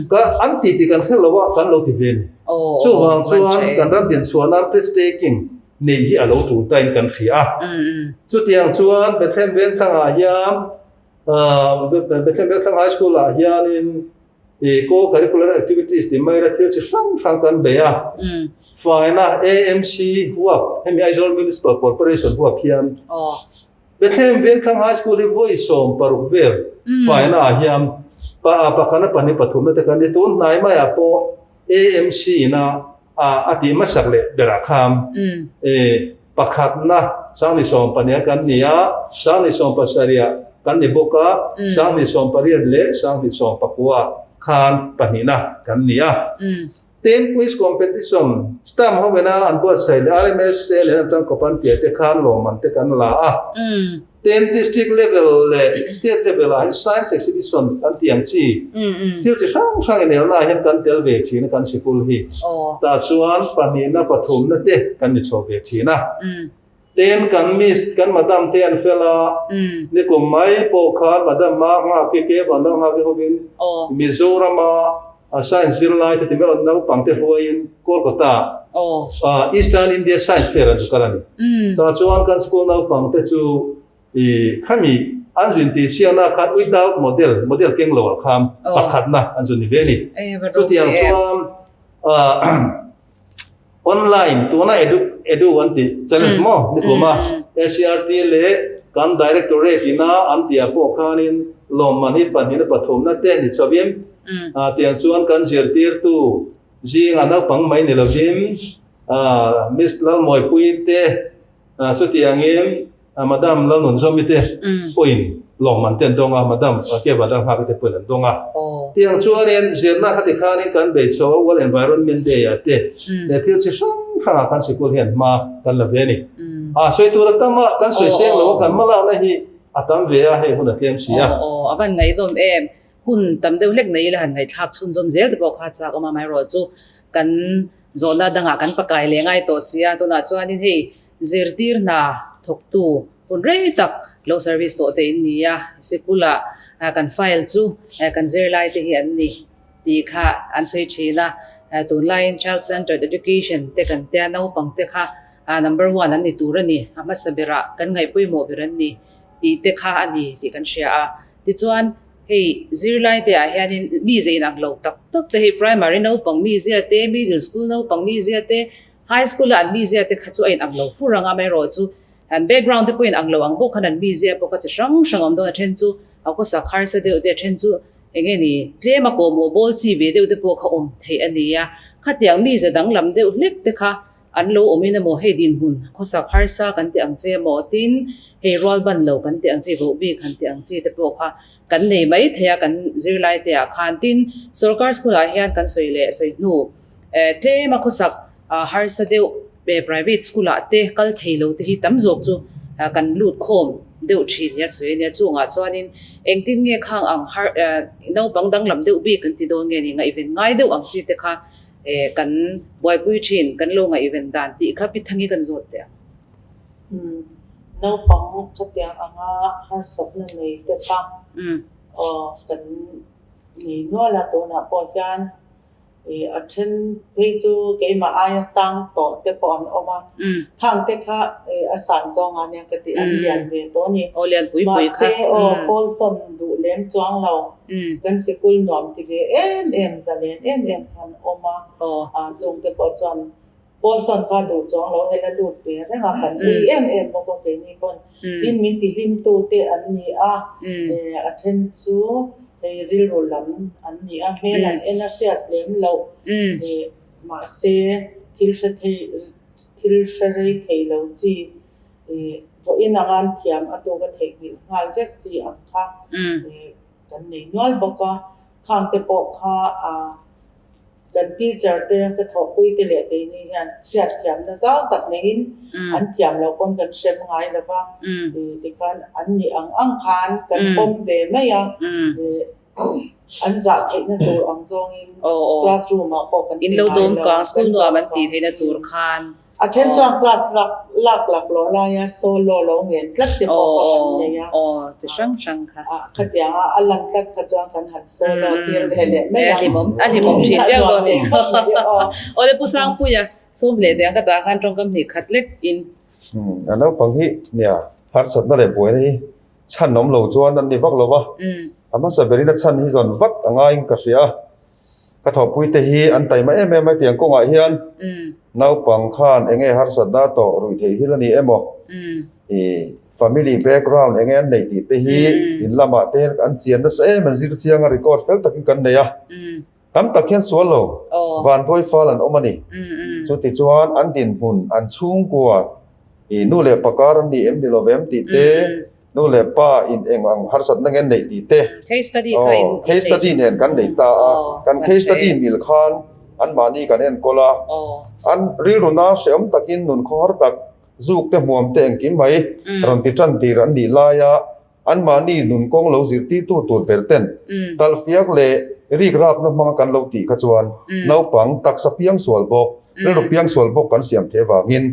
Ka an ti tih kan hre lo a, kan lo ti ve a ni. Chuvang chuan kan ram dinchhuah nan pledge taking neih hi a lo tul tain kan hria a. Chutiang chuan Bethlehem Vengthangah hian Bethlehem Vengthang High School-ah hianin I co-curricular activities ti mai la thil chi hrang hrang kan bei a. Faina AMC huap, hemi Aizawl Municipal Corporation huap hian Bethlehem Vengthlang High School hi vawi 16 vel faina ah hian pakhana pahnih pathumna te kan ni. Tun hnai maiah pawh AMC ina a tih hmasak leh berah khan pakhatna 20 ah kan ni a, 27 ah kan ni bawk a, 28 leh 29 khan pahnihna kan ni a. Tin, quiz competition stamp ho ina an buatsaih leh RMSA leh an tangkawp an piah te khan lawmman te kan la a. Tin, district level leh state level ah hian science exhibition kan tih ang chi thil chi hrang hrang inelna ah hian kan tel ve thin a kan sikul hi. Tah chuan pahnihna pathumna te kan ni chho ve thin a. Tin, kan miss kan madam te an fel a, nikum mai pawh khan madam ma nghak hi ke van dang nghak hi hovin Mizorama science zirlai te ti mai naupang te hruaiin Kolkata Eastern India Science Fair an zu kal a ni. Tah chuan kan school naupang te chu i khami an zin tih chhiatna khan without model, model keng lo ah khan pakhatna an zu ni ve a ni. Chutiang chuan online tuna edu edu an tih challenge maw ni kum a SCERT leh kan directorate ina an tih ah pawh khanin lawmman hi pahnihna pathumna te ni chhovin tiang chuan kan zirtirtu Zingah naupang mai ni lovin Miss Lalmawipui te chutiangin Madam Lalnunzawmi te pawhin lawmman te an dawng a, Madam Keva Lalnghaki te pawhin an dawng a. Tiang chuanin zirna kha tikhanin kan bei chho a, World Environment Day ah te leh thil chi hrang hrangah kan sikul hian hma kan la ve a ni. A sawi tur a tam a, kan sawi seng lo a, kan hma lakna hi a tam ve a, hei hun a tlem si a. Aw, a van ngaihdawm em. Hun tam deuh hlek nei ila han ngaihthlak chhunzawm zel te pawh kha chak awm a, amaherawh chu kan zawhna dangah kan pakai leh ngai tawh si a, tunah chuanin hei zirtir hna thawktu hun rei tak lo service tawh te in ni a, sikula kan file chu kan zirlai te hi an ni tih kha an sawi thin a, tunlaiin child centered education te kan tia naupang te kha. Number one an ni tur a ni, a hmasa berah kan ngaih pawimawh ber an ni tih te kha a ni tih kan hria a. Tichuan, hei zirlai te ah hianin mize inang lo tak tak te hei primary naupang mizia te, middle school naupang mizia te, high school a an mizia te kha chu a inang lo fur ang a, amaherawhchu chu an background te pawh inang lo ang bawk khan an mizia pawh kha chi hrang hrang a awm dawn a, then chu a khawsak harsa deuh te, a then chu eng nge ni tlem a kawhmawh bawl chi ve deuh te pawh kha awm theih a ni a, khatiang mize danglam deuh hlek te kha An lo awmin emaw hei dinhmun khawsak harsa kan ti ang che emaw tin hei rual ban lo kan ti ang chi voh bik han ti ang chi te pawh kha kan nei mai thei a kan zirlai te ah khan tin sorkar school ah hian kan sawi leh sawi hnu eh tlem a khawsak harsa deuh private school ah te kal thei lo te hi tam zawk chu kan lut khawm deuh thin nia sawi ania chungah chuanin engtin nge khang ang har naupang danglam deuh bik kan ti dawn nge ni ngaihven ngai deuh ang chi te kha Eh, kan buaipui thin, kan lo ngaihven dan tih kha pi thangi kan zawt teh ang. Umm, naupang khatiang anga harsatna nei te kha aw kan nei nual a, tunah pawh hian ih a then phei chu keimah aia sang tawh te pawh an awm a, khang te kha ih a san zawng a nia ka tih an lian ve tawh a ni. Aw lian pui pui kha. Mahse aw Paulson duh lem chuang lo. Kan sikul nuam ti ve em em, zalen em em khan awm a, chungte pawh chuan Paulson kha duh chuang lo hela lut ve reng a, kan ui em em bawk a keini pawn. Tin, min ti hlimtu te an ni a, a then chu hei rilru lam an ni a, hmel an en a hriat lem loh, mahse thil hre thei, thil hre rei thei lo chi Vawiin anga an thiam a tuka theihnghilh nghal vek chi ang kha kan nei nual bawk a, khang te pawh kha kan teacher te ka thawhpui te leh keini hian hriat thiamna zau tak neiin an thiam loh pawn kan hrem ngai lo va, tikhan an nih ang ang khan kan pawm ve mai a, an zah theihna tur ang zawngin classroom ah pawh kan ti ngai lo. In lo dawm kang school nuam an tih theihna tur khan. A then chuan class lak lak lak lawh laia solo lo ngen tlat te pawh kha kan nei a. Aw, chi hrang hrang kha. Ah, khatiang a, a lan tlat kha chuan kan han solo tir ve leh mai a. A hlimawm, a hlimawm thin viau dawn ni chu. Awle Pu Sangpuia, sawm leh deng ka tah khan tawngkam hnih khat lek in. A naupang hi nia, harsatna leh buaina hi chhan awm lo chuan an ni vak lo va. A hmasa berin a chhan hi zawn vat a ngaiin ka hria a. Ka thawhpuite hi an taima em em a tiang kawngah hian naupang khan enge harsatna tawh ruih theih thil a ni emaw ih family background enge an neih tih te hi in lamah te hian an chian nasa em an zir chiang a record fel takin kan nei a tam tak hian sual lo vanduai fal an awm a ni chuti chuan an dinhmun an chhungkua ih nu leh pakar an ni em ni lo vem tih te Nu leh pa in eng ang harsatna nge neih tih te. Case study kha in Aw, case study nen kan nei ta a. Kan case study mil khan anmahni kan enkawl a. An rilruna hrehawm takin nun khawhar tak zuk te hmuam te engkim mai rawn ti tan tir an nih laia anmahni nun kawng lo zirtirtu tur ber ten talhfiak leh rik rapna hmanga kan lo tih kha chuan naupang taksa piang sual bawk Rilru piangsual bawk kan siam thei avangin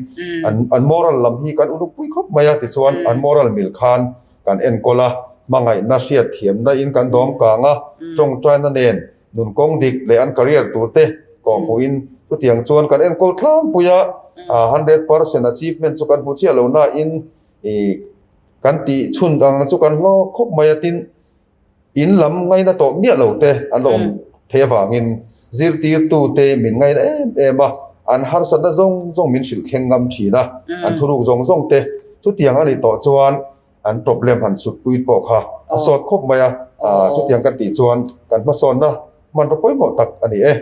an an moral lam hi kan uluk pui khawp mai a, tichuan an moral mil khan kan enkawl a, hmangaihna hriat thiamna in kan dawm kang a, tawngtaina nen nun kawng dik leh an career tur te kawhhmuhin chutiang chuan kan enkawl tlangpui a, 100% achievement chu kan hmu chiah lo na in ih kan tih chhun ang chu kan hlawk khawp mai a, tin In lam ngaina tawh miah lo te an la awm thei avangin zirtirtute min ngaina em em a, an harsatna zawng zawng min hrilh thleng ngam thin a, an thuruk zawng zawng te chutiang a nih tawh chuan an problem han sutpui pawh kha a sawt khawp mai a, chutiang kan tih chuan kan hmasawnna hmanraw pawimawh tak a ni e.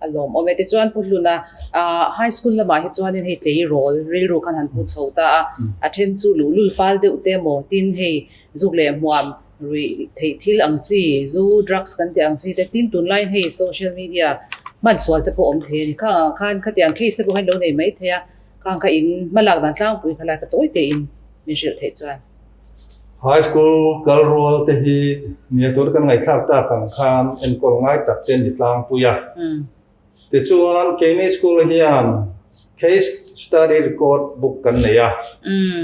A lawmawm e. Tichuan Pu Hluna, High School lamah hi chuanin hei tleirawl rilru khan han pu chho ta a, a then chu luhlul fal deuh te maw tin hei zuk leh hmuam ruih theih thil ang chi, zu, drugs kan tih ang chi te tin tunlaiin hei social media hman sual te pawh awm thei a ni. Khang ah khan khatiang case te pawh khan lo nei mai thei a, khang kha in hmalak dan tlangpui kha lai ka tawi tein min hrilh theih chuan. High School kal rual te hi nia tur kan ngaihthlak tak ang khan enkawl ngai tak te ni tlangpui a. Tichuan keini school hian case study record book kan nei a.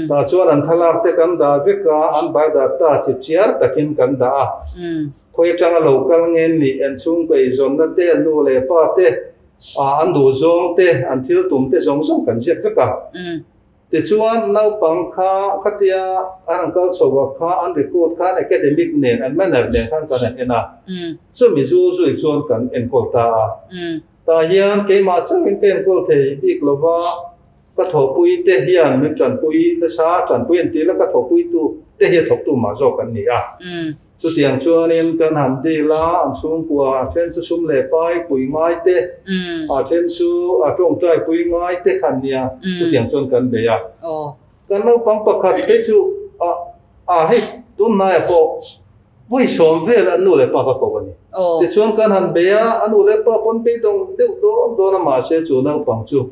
Tah chuan an thlalak te kan dah vek a, an biodata chipchiar takin kan dah a. Khawi atanga lo kal nge nih, en chhungkaw eizawnna te, nu leh pa te. An duh zawng te, an thil tum te zawng zawng kan ziak vek a. Tichuan, naupang kha khatia an rawn kal chho a kha an record khan academic nen, an manner nen khan kan han en a. Chumi zu zui chuan kan enkawl ta a. Tah hian keimah chauhin ka enkawl thei bik lo va, ka thawhpui te hian min tanpui nasa, tanpui an tih la ka thawhpuitu te hi a thawktu mah zawk an ni a. Chutiang chuanin kan han deal a, an chhungkua a then chu sum leh pai pui ngai te, a then chu a tawngtai pui ngai te khan nia, chutiang chuan kan bei a. Kan naupang pakhat te chu a a hei tunhnaiah pawh vawi sawm vel an nu leh pa ka ko a ni. Tichuan kan han bei a, a nu leh pa pawn beidawng deuh dawn dawn a mahse chu naupang chu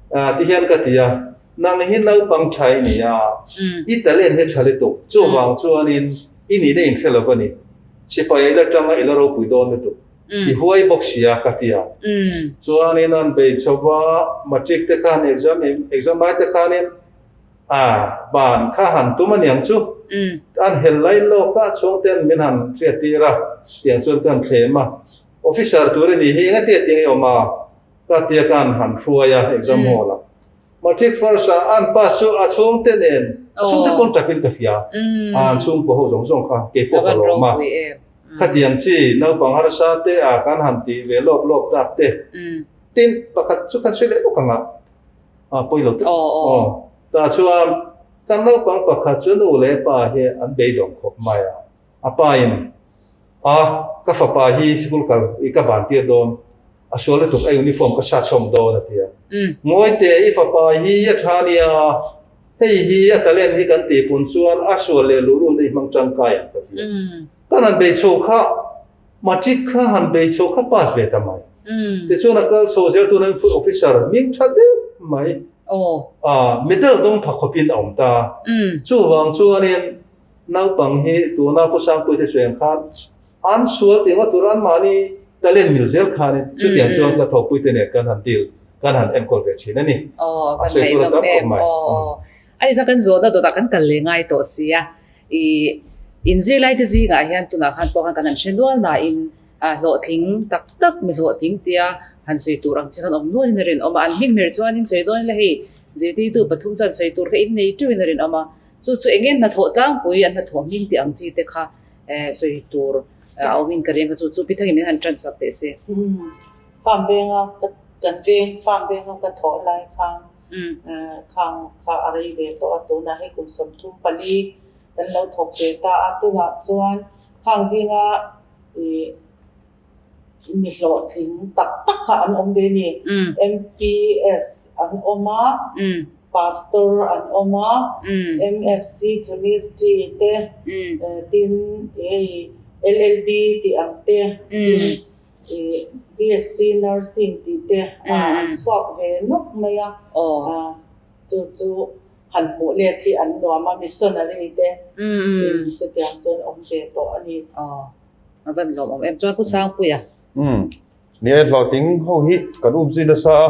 A, tihian ka ti a, nang hi naupang tha i ni a, i talent hi tha lutuk, chuvang chuanin i nihna inhre lo va ni, sipai i la tanga i la ropui dawn lutuk, i huai bawk si a ka ti a. Chuanin an bei chho va, matric te khan exam exam lai te khanin a, ban kha han tum a niang chu, an hel lai lawk a, chhungten min han hriattir a, tiang chuan ka han thlem a, officer tur i nih hi engatia tiang i awm a? Ka tia khan han hruai a exam hall ah. Matric first ah an pass chu a chhungte nen, a chhungte pawn takin ka hria. A an chhungkaw ho zawng zawng kha kei pawh ka lawm a. Khatiang chi naupang harsa te ah kan han tih ve lawp lawp tak te. Tin, pakhat chu kan sawi leh bawk ang a, a pawi lo tawp. Aw. Tah chuan kan naupang pakhat chu nu leh pa hi an beidawng khawp mai a. A pa in, A, ka fapa hi sikul kal i ka ban tir dawn, a sual lutuk a uniform ka sa chhawm dawn a ti a. Ngawite, i fapa hi a tha nia, hei hi a talent hi kan tih pun chuan a sual leh luhlul na i hmang tangkai ang ka ti a. Kan han bei chho kha, matric kha han bei chho kha pass ve ta mai. Tichuan a kal chho zel tuna in officer hming tha deuh mai, a medal dawng tha khawpin a awm ta. Chuvang chuanin Naupang hi tuna Pu Sangpuite sawi ang khan an sual tih ngawt tur anmahni talent mil zel khanin chutiang chuan ka thawkpuite nen kan han deal, kan han enkawl ve thin a ni. Aw, a van ngaihnawm em. Aw, aw. Ani chuan kan zawhna dawtah kan kal leh ngai tawh si a. I inzirlaite zingah hian tunah khan pawh khan kan han hre nual nain hlawhtling tak tak mi hlawhtling tia han sawi tur ang che khan awm nualin a rinawm a. An hming hmer chuanin sawi dawn ila hei zirtirtu pathum chuan sawi tur kha innei teuhin a rinawm a. Chu chu eng nge hnathawh tlangpui an hnathawh hming tih ang chi te kha sawi tur a awmin ka ring a, chu chu Pithangin min han ṭansak teh se. Farm venga ka kan veng farm venga ka thawh lai khan khang kha a rei ve tawh a, tunah hei kum 34 kan lo thawk ve ta a, tunah chuan khang zinga ih mi hlawhtling tak tak kha an awm ve a ni. MPS an awm a, Pastor an awm a, MSc Chemistry te, tin hei LLB tih ang te, tin BSc Nursing tih te an chhuak ve nawk mai a. Chu chu han hmuh let hi an nuam a, missionary te chutiang chuan awm ve tawh a ni. A van lawm awm em chuan Pu Sangpuia. Umm ni e hlawhtling ho hi kan um zui nasa a,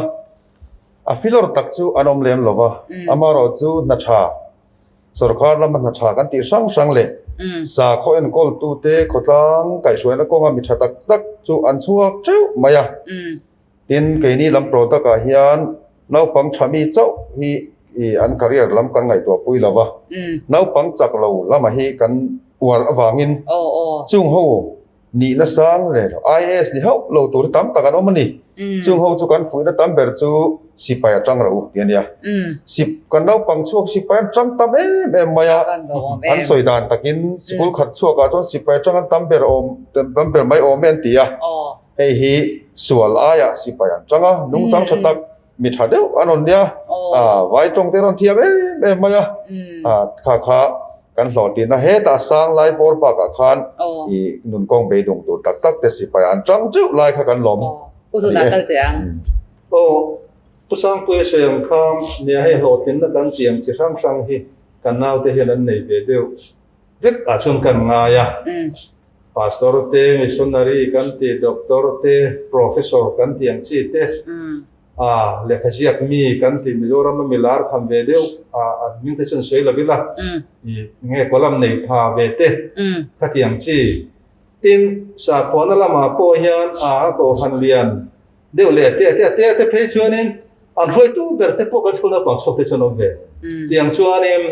a filawr tak chu an awm lem lo va, amaherawh chu hna tha sorkar lama hna tha kan tih hrang hrang leh sakhaw enkawl tute khawtlang kaihhruaina kawnga mi tha tak tak chu an chhuak teuh mai a. Tin, keini lam product ah hian naupang tha mi chauh hi an career lam kan ngaihtuah pui lo va, naupang chak lo lamah hi kan uar avangin chung ho nihna sang leh lo, IAS ni hauh lo tur hi tam tak an awm a ni. Chung ho chu kan fuihna tam ber chu sipai a tang rawh u tih a nia. Kan naupang chhuak sipai an tang tam em em mai a, an sawi dan takin sikul khat chhuakah chuan sipai atang an tam ber awm tam ber mai awm e an ti a. Hei hi sual aiah sipai an chang a, nungchang tha tak mi tha deuh an rawn nia, vai tawng te rawn thiam em em mai a, kha kha kan hlawhtlin a, hetah sang lai bawr bakah khan i nunkawng beidung tur tak tak te sipai an chang teuh lai kha kan lawm. Pu Hluna kal teh ang. Aw, Pu Sangpuia sawi ang kha nia hei hlawhtlinna kan tih ang chi hrang hrang hi kan naute hian an nei ve deuh vek ah chuan kan ngai a. Pastor te, missionary kan ti, doctor te, professor kan ti ang chi te, a lehkha ziak mi kan ti, Mizoram a mi lar tham ve deuh, a hming te chuan sawi lo ila, i nge column nei pha ve te khati ang chi. Tin, sakhuana lamah pawh hian a kohhran lian. deuh leh te te te te phei chuanin an hruaitu ber te pawh kan school naupang chhuak te chuan awm ve. Tiang chuanin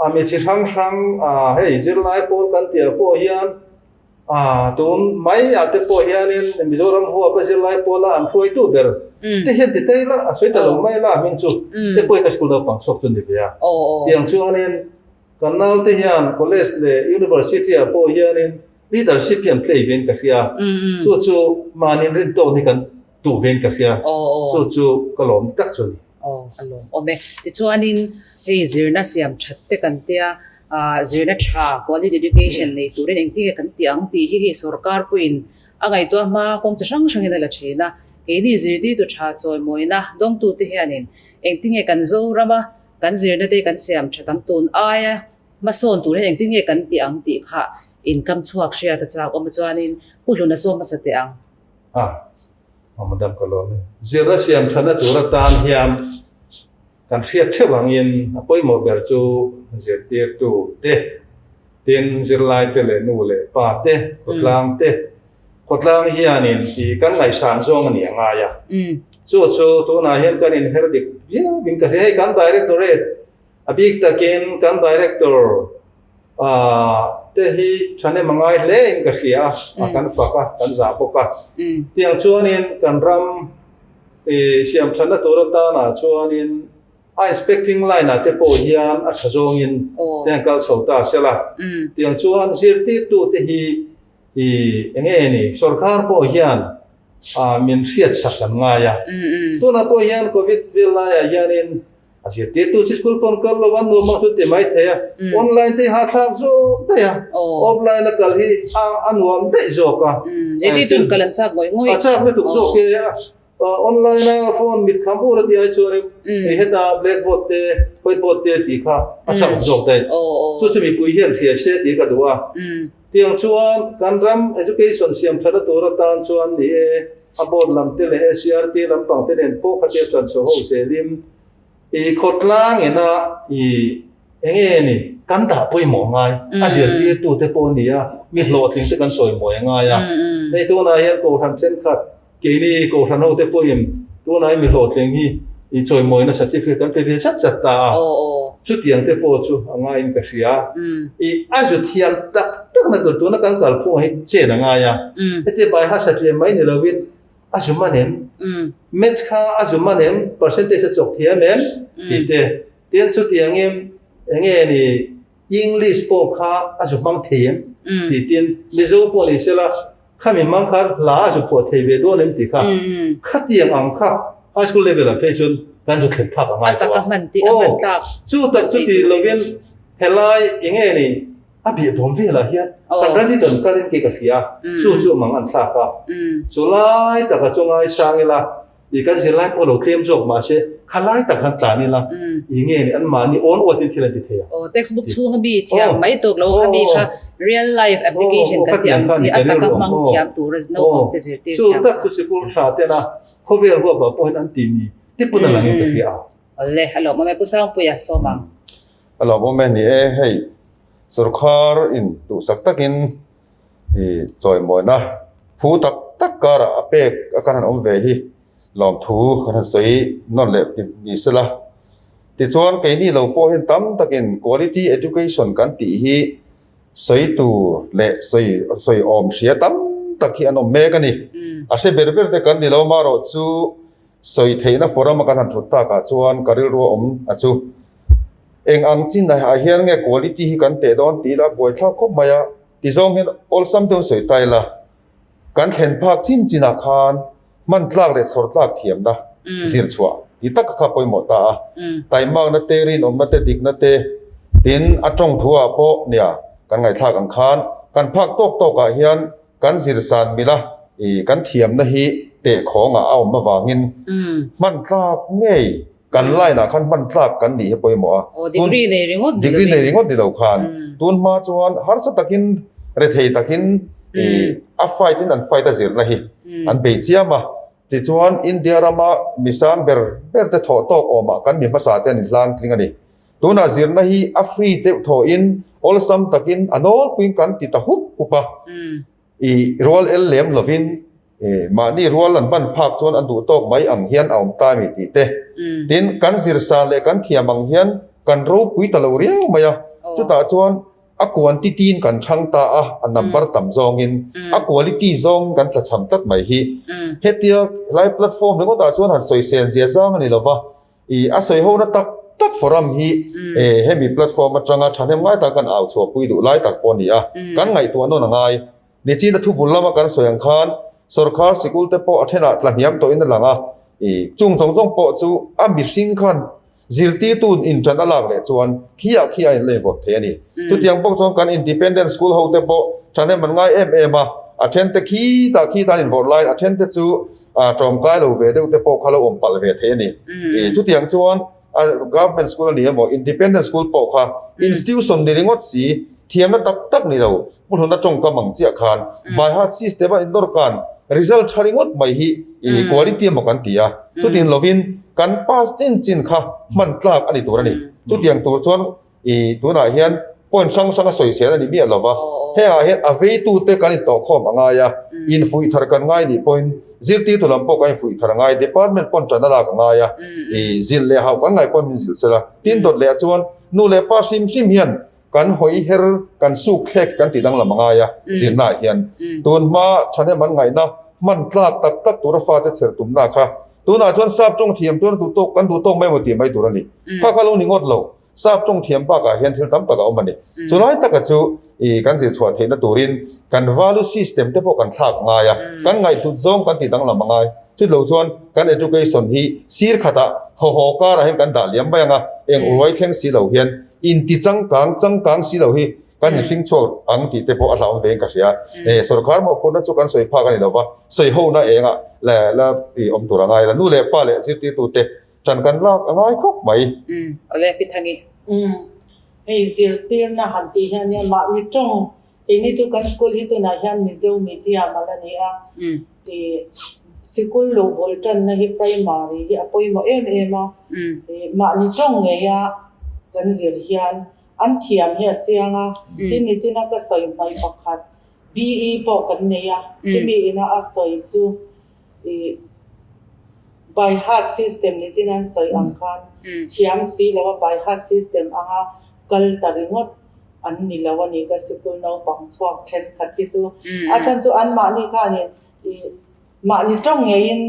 a mi chi hrang hrang hei zirlai pawl kan tih ah pawh hian tun mai ah te pawh hianin Mizoram huap a zirlai pawl a an hruaitu ber te hian ti tai la a sawi ta lo mai la hming chu te pawh hi ka school naupang chhuak chu ni ve a. Tiang chuanin Kan naute hian college leh university ah pawh hianin leadership hi an play vein ka hria. Chu chu mahni rin tawk hi kan duh vein ka hria. Chu chu ka lawm tak chu a ni. Aw, a lawm awm e. Tichuanin hei zirna siam that te kan tia, zirna tha, quality education nei turin engtin nge kan tih ang tih hi hei sorkar pawhin a ngaihtuah hma kawng chi hrang hrangin a la thin a. Keini zirtirtu tha chawimawina dawngtute hianin engtin nge kan Zorama Kan zirna te kan siam tha dang tun aia hmasawn tur hian engtin nge kan tih ang tih kha inkam chhuak hriat a chak awm a chuanin Pu Hluna sawm hmasa teh ang. A, a madam ka lawm e. Zirna siam thana tur atan hian kan hriat theuh angin a pawimawh ber chu zirtirtu te, tin zirlai te leh nu leh pa te, khawtlang te, khawtlang hianin tih kan ngaihsan zawng a ni a ngai a. Chu chu tunah hian kan inher dik viau in ka hria. Hei kan Directorate a bik takin kan Director te hi thahnem a ngai hle in ka hria a, kan fak a, kan zah bawk a. Tiang chuanin kan ram siam thatna tur atanah chuanin a inspecting line ah te pawh hian a tha zawngin te an kal chho ta sela. Tiang chuan zirtirtute hi eng nge ni sorkar pawh hian min hriat sak kan ngai a. Tunah pawh hian Covid vel laiah hianin a zirtirtu chi school pawn kal lo a nuam ang chu ti mai thei a, online te hi hahthlak zawk daih a, offline a kal hi a nuam daih zawk a. Zirtirtu kal an chak ngawih ngawih. A chak lutuk zawk e a, online a phone mit kham ur a tih ai chuanin heta blackboard te whiteboard te tih kha a chak zawk daih. Chu chu mipui hian hria se tih ka duh a. Tiang chuan kan ram education siam thatna tur atan chuan ni e, a board lam te leh SCRT lampang te nen pawh khatia tan chho ho zelin i khawtlang ina i enge ni kan dah pawimawh ngai a zirtirtu te pawh ni a, mi hlawhtling te kan sawi mawi a ngai a. Hei tunah hian Kohhran thenkhat Keini Kohhran ho te pawhin tunah hi mi hlawhtling hi i chawimawina certificate kan pe ve zat zat ta a, chutiang te pawh chu a ngaiin ka hria. I a zu thiam tak tak na tur tuna kan kalphung hi chen a ngai a, heti bai hasa tliam mai ni lovin a zu man em, maths kha a zu man em, percentage a chawk thiam em tih te, tin chutiangin enge ni English pawh kha a zu hmang thei em tih tin Mizo pawh ni sela, Khami hmang khan hla a zu phuah thei ve dawn em tih kha khatiang ang kha high school level ah phei chuan kan zu thlen phak a ngai tawh a. Aw chu tak chu ti lovin helai eng nge ni a biah dawm velah hian kan ram hi kan kal in kei ka hria chu chu mang an thlak a. Chu lai taka chu ngaisang ila I kan zirlai pawh lo tlem zawk mahse kha lai tak khan tlan ila i nge ni an mahni awn uatin thil an ti thei a. Aw textbook chhunga mi thiam mai tawk lo kha mi kha real life application kan tih ang chi a taka hmang thiam tur a naupang te zirtir thiam. Chu tak chu sikul tha tena khawvel huap ah pawhin an tih ni tipun a langin ka hria a. Awle a lawmawm e Pu Sangpuia sawm ang. A lawmawm e ni e hei sorkar in duhsak takin I chawimawina phu tak tak karah a pek a kan han awm ve hi lawmthu kan han sawi nawn leh ni sela. Tichuan keini lo pawh hian tam takin quality education kan tih hi sawi tur leh sawi sawi awm hria tam tak hi an awm mek a ni. A hre ber ber te kan ni lo marawh chu sawi theihna forum a kan han thut takah chuan ka rilru a awm a chu. Eng ang chin ah hian nge quality hi kan teh dawn tih ila buaithlak khawp mai a, ti zawng hian awlsam deuh sawi ta ila, kan thlen phak chin chin ah khan hman tlak leh chhawr tlak thiamna zir chhuah ti tak kha pawimawh ta a, taimakna te, rinawmna te, dikna te, tin a tawng thu ah pawh nia kan ngaihthlak ang khan kan phak tawk tawk ah hian kan zir san mila ih kan thiamna hi tehkhawng ah a awm avangin hman tlak ngei Kan line ah khan hman tlak kan nih hi pawimawh a. Aw, degree nei ringawt ni lovin. Degree nei ringawt ni lo khan. Tun hma chuan harsa takin, rethei takin a fight in an fight a zirna hi an bei chiam a. Tichuan India rama misang ber ber te thawh tawk awmah kan mi hmasa te an inhlang tling a ni. Tunah zirna hi a free deuh thawhin awlsam takin a nawlpuiin kan ti ta hup hup a. I rual el lem lovin. Mahni rual an ban phak chuan an duh tawk mai ang hian a awm ta mi tih te. Tin, kan zirsan leh kan thiam ang hian kan ropui ta lo riau mai a, chutah chuan a quantity in kan chhang ta a, a number tam zawngin a quality zawngin kan tlachham tlat mai hi. Hetia helai platform ringawtah chuan han sawisel zia zang a ni lo va, I a sawi ho na tak tak forum hi hemi platform atanga thahnem ngai tak kan au chhuah pui duh lai tak pawh a ni a, kan ngaihtuah nawn a ngai. Nichina thu bul lama kan sawi ang khan sorkar sikul te pawh a thenah tla hniam tawhin a lang a, i chung zawng zawng pawh chu a mihring khan zirtirtu inṭan a lak leh chuan khiah khiah a inla invawrh thei a ni. Chutiang bawk chuan kan independent school ho te pawh thahnem an ngai em em a, a then te khitah khitah an invawrh laiin a then te chu a tawngkai lo ve deuh te pawh kha lo awm palh ve thei a ni. Chutiang chuan government school a ni emaw independent school pawh kha institution ni ringawt si thiamna tak tak ni lo pu hluna tawngkam ang chiah khan by heart system a indawr kan result tha ringawt mai hi quality emaw kan ti a chutin lovin kan pass chin chin kha hman tlak a ni tur a ni. Chutiang tur chuan I tunah hian point hrang hrang a sawisel a ni miah lova, hengah hian a veitute kan intawhkhawm a ngai a, infuih thar kan ngai nih pawhin zirtirtu lam pawh kan infuih thar a ngai, department pawn tan a lak a ngai a, i zilh leh hauh kan ngaih pawn min zilh sela. Tin dawt leh ah chuan nu leh pa hrim hrim hian kan hawi her, kan suk thlek kan tih danglam a ngai a, zirna ah hian tun hma thahnem an ngaihna hman tlak tak tak tura fate chher tumna kha tunah chuan sap tawng thiam chuan duh tawk kan duh tawk mai emaw tih mai tur a ni. Kha kha lo ni ngawt lo. Sap tawng thiam bakah hian thil tam tak a awm a ni. Chulai taka chu i kan zir chhuah theihna turin kan value system te pawh kan thlak a ngai a, kan ngaihhlut zawng kan tih danglam a ngai. Chutlo chuan kan education hi sir khatah haw haw karah hian kan dah liam mai ang a, eng uruai thleng si lo hian inti changkang changkang si lo hi kan inhring chhuak ang tih te pawh a hlauhawm vein ka hria. Sorkar mawhphurhna chu kan sawi phak a ni lo va, sawi hona engah la la i awm tur a ngai la. Nu leh pa leh zirtirtute Ṭan kan lak a ngai khawp mai. Umm, awle Pi Thangi. Umm, hei zirtirna han tih hian nia mahni ṭawng, keini chu kan school hi tunah hian Mizo medium a la ni a, i sikul lo bul ṭanna hi primary hi a pawimawh em em a, i mahni ṭawng ngeia kan zir hian an thiam hi a chiang a, tin nichina ka sawi hmai pakhat BE pawh kan nei a, chumi ina a sawi chu I by heart system ni chin an sawi ang khan thiam si lo a by heart system anga kal ta ringawt an ni lo a ni ka sikul naupang chhuak thenkhat hi chu a chhan chu anmahni khanin i mahni tawng ngeiin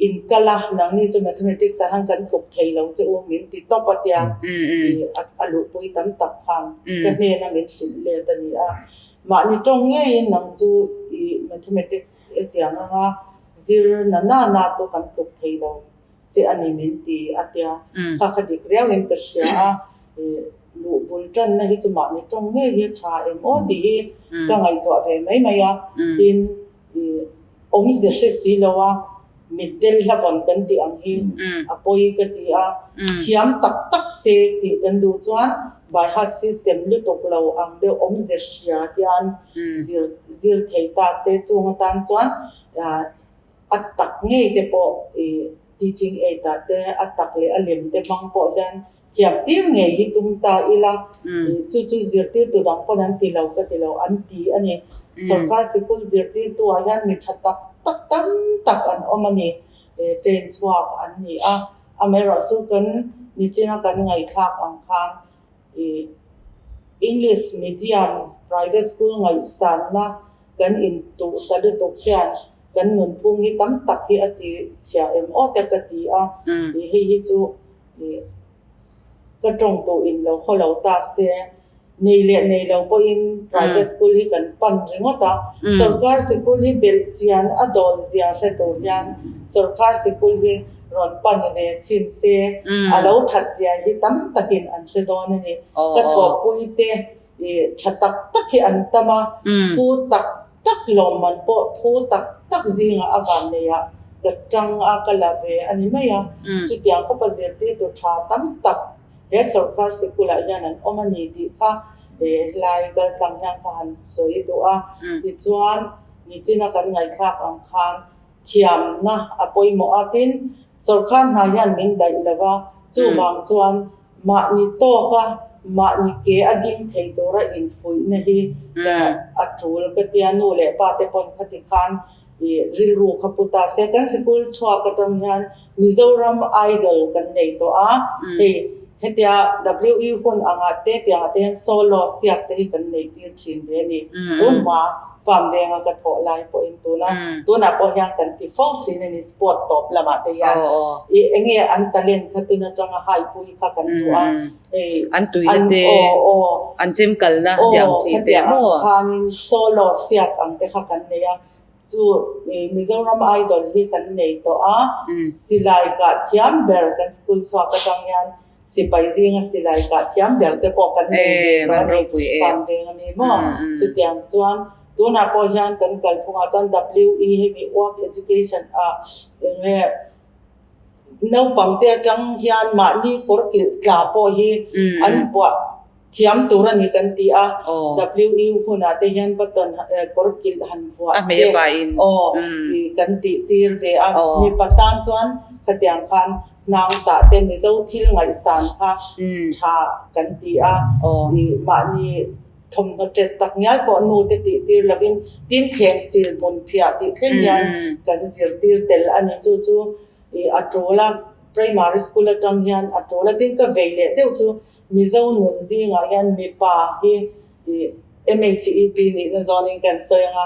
in kal a nangni chu mathematics ah khan kan tluk thei lo che u min ti tawp a tia i a luhpui tam tak khan ka hnena min hrilh let a ni a. Mahni tawng ngeiin nang chu i mathematics hetiang anga zir na na na chu kan tluk thei lo che a ni min ti a tia. Kha kha dik riauin ka hria a, i luh bul tanna hi chu mahni tawng ngei hi a tha em aw tih hi ka ngaihtuah ve mai mai a. Tin, i awmze hre si lo a, mitdel hlavawn kan tih ang hi a pawi ka ti a, thiam tak tak se tih kan duh chuan by heart system lutuk lo ang deuh awmze hria hian zir zir thei ta se chung atan chuan a tak ngei te pawh i teaching aid ah te a tak leh a lem te hmang pawh hian Thiam tir ngei hi tum ta ila, chu chu zirtirtu dang pawn an ti lo ka ti lo, an ti a ni. Sorkar sikul zirtirtu ah hian mi tha tak tak tam tak an awm a ni, train chhuak an ni a. Amaherawh chu kan nichina kan ngaihthlak ang khan English medium private school ngaihsanna kan intuh ta lutuk hian kan nunphung hi tam tak hi a ti chhia em aw te ka ti a, hei hi chu Ka tawng tawh in lo haw lo ta se, nei leh nei lo pawhin private school hi kan pan ringawt a, sorkar sikul hi belh chian a dawl zia hre tur hian sorkar sikul hi rawn pan ve chhin se, a lo that zia hi tam takin an hre dawn a ni. Ka thawhpui te tha tak tak hi an tam a, thu tak tak lawmman pawh thu tak tak zingah a van nei a, ka tang a, ka la ve a ni mai a. Chutiang khawpa zirtirtu tha tam tak he sorkar sikulah hian an awm a ni tih kha helai kaltlang hian ka han sawi duh a. Tichuan, nichina kan ngaihthlak ang khan thiamna a pawimawh a, tin, sorkar hna hian min daih lo va, chuvang chuan Mahni tawka mahni ke a ding thei tura infuihna hi a tul ka tia nu leh pa te pawn khati khan I rilru kha pu ta se. Kan sikul chhuak atang hian Mizoram Idol kan nei tawh a, hei hetia WE hun angah te tiangah te hian solo siak te hi kan nei tir thin ve a ni. Tun hma farm venga ka thawh lai pawhin tuna tunah pawh hian kan ti fo thin a ni sport tawp lamah te hian. I enge an talent kha tun atanga hai pui kha kan duh a. Hei an tuina te an chemkalna tih ang chi te maw? Aw khanin solo siak ang te kha kan nei a. Chu Mizoram Idol hi kan nei tawh a, silai kah thiam ber kan school chhuak atang hian sipai zinga silai kah thiam ber te pawh kan nei ve tawh a ni, pam veng a ni maw? Chutiang chuan tunah pawh hian kan kalphungah chuan WE hemi Work Education ah eng nge naupang te atang hian mahni kawr kilh tla pawh hi an vuah Thiam tur a ni kan ti a, WU hunah te hian button kawr kilh han vuah te aw kan tih tir ve a, mipa tan chuan khatiang khan hnang tah te Mizo thil ngaihsan kha tha kan ti a, mahni thawmhnaw tet tak ngial pawh nu te tih tir lovin tin thleng sil hmun phiah tih thleng hian kan zirtir tel a ni. Chu chu a tul a, primary school atang hian a tul a, tin ka vei leh deuh chu Mizo nun zingah hian mipa hi MHEP nihna zawnin kan sawi ang a,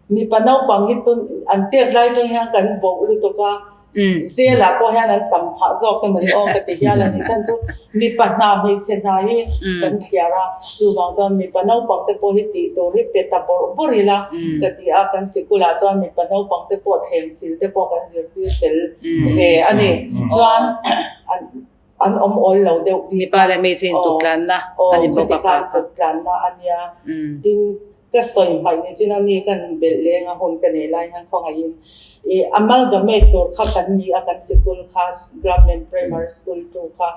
mipa naupang hi tun an tet lai atang hian kan voh lutuk a, zelah pawh hian an tam phah zawk emaw ni aw ka ti hial a ni. Chan chu mipa hna hmeichhe hna hi kan thliar a, chuvang chuan mipa naupang te pawh hi tih tur hi pe ta bawrh bawrh ila ka ti a, kan sikulah chuan mipa naupang te pawh thleng sil te pawh kan zirtir tel ve a ni. Chuan an. An awm awl lo deuh bik a. Mipa leh hmeichhe in tuk tlanna a ni bawk a kha. Aw, tuk tlanna a nia. Tin, ka sawi hmaih ni chin a mi kan belh leng a hun ka nei lai hian khawngaihin i amalgamate tur kha kan ni a, kan sikul kha Government Primary School tu kha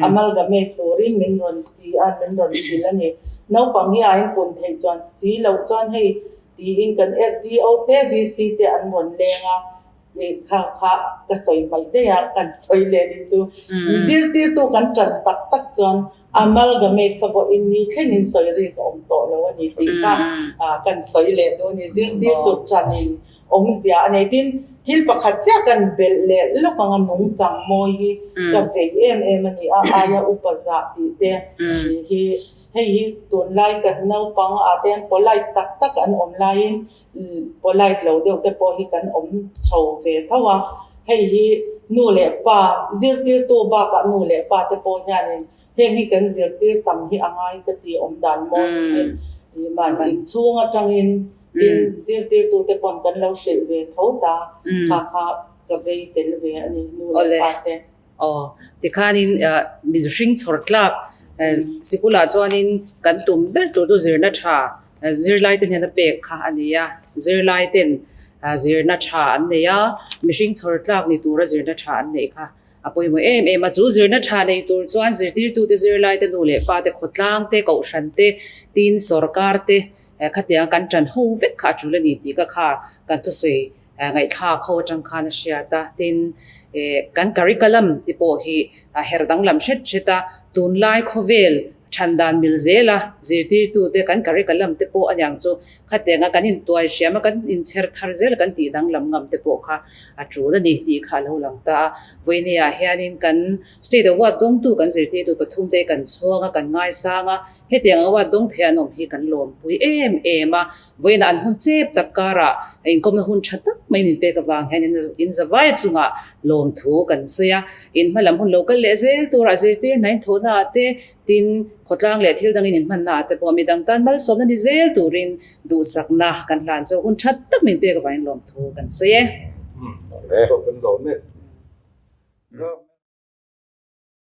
amalgamate turin min rawn ti a, min rawn hrilh a ni. Naupang hi a inpun theih chuan si loh chuan hei tiin kan SDO te VC te an rawn leng a. Kha kha ka sawi hmaih daih a, kan sawi leh nih chu. Zirtirtu kan tan tak tak chuan amalgamate kha vawiin ni thlengin sawi rik a awm tawh lo a ni tih kha kan sawi leh duh a ni. Zirtirtu tanin awmzia a nei. Tin, thil pakhat chiah kan belh leh lawk ang a, nungchang mawi hi ka vei em em a ni a, aia upa zah tih te hi hei hi tunlai kan naupang ah te hian polite tak tak an awm laiin Polite lo deuh te pawh hi kan awm chho ve tho a, hei hi nu leh pa zirtirtu bakah nu leh pa te pawh hianin heng hi kan zirtir tam hi a ngai ka ti awm dan mawi hi mahni inchhung atangin tin zirtirtu te pawn kan lo hrilh ve tho ta kha kha ka vei tel ve a ni nu leh pa te. Aw, tikhanin mihring chhawr tlak sikulah chuanin kan tum ber tur chu zirna tha zirlaite hnena pek kha a ni a, zirlaiten zirna tha an nei a, mihring chhawr tlak ni tura zirna tha an neih kha a pawimawh em em a. Chu zirna tha nei tur chuan zirtirtute zirlaite nu leh pate khawtlang te, kohhran te, tin sawrkar te khatiang kan tan ho vek kha a tul a ni tih ka kha kan thusawi Ngaihthlak ho atang khan a hriat a, tin kan curriculum te pawh hi a her danglam hret hret a, tunlai khawvel than dan mil zel a, zirtirtute kan curriculum te pawh aniang chu khatianga kan intuai hriam a, kan inchher thar zel a, kan tih danglam ngam te pawh kha a tul a ni tih kha a lo lang ta a. Vawinia hianin kan State Award dawngtu kan zirtirtu pathumte kan chhuang a, kan ngaisang a, Hetiang a uat dawng thei an awm hi kan lawmpui em em a, vawiinah an hun chep tak karah inkawmna hun tha tak mai min pek avang hian in zavai chungah lawmthu kan sawi a, in hmalam hun lo kal leh zel turah zirtir hnain thawhna ah te, tin khawtlang leh thil dangin in hmanna ah te pawh midang tan malsawmna ni zel turin duhsakna kan hlan chu hun tha tak min pek avangin lawmthu kan sawi e. Kan lawm e.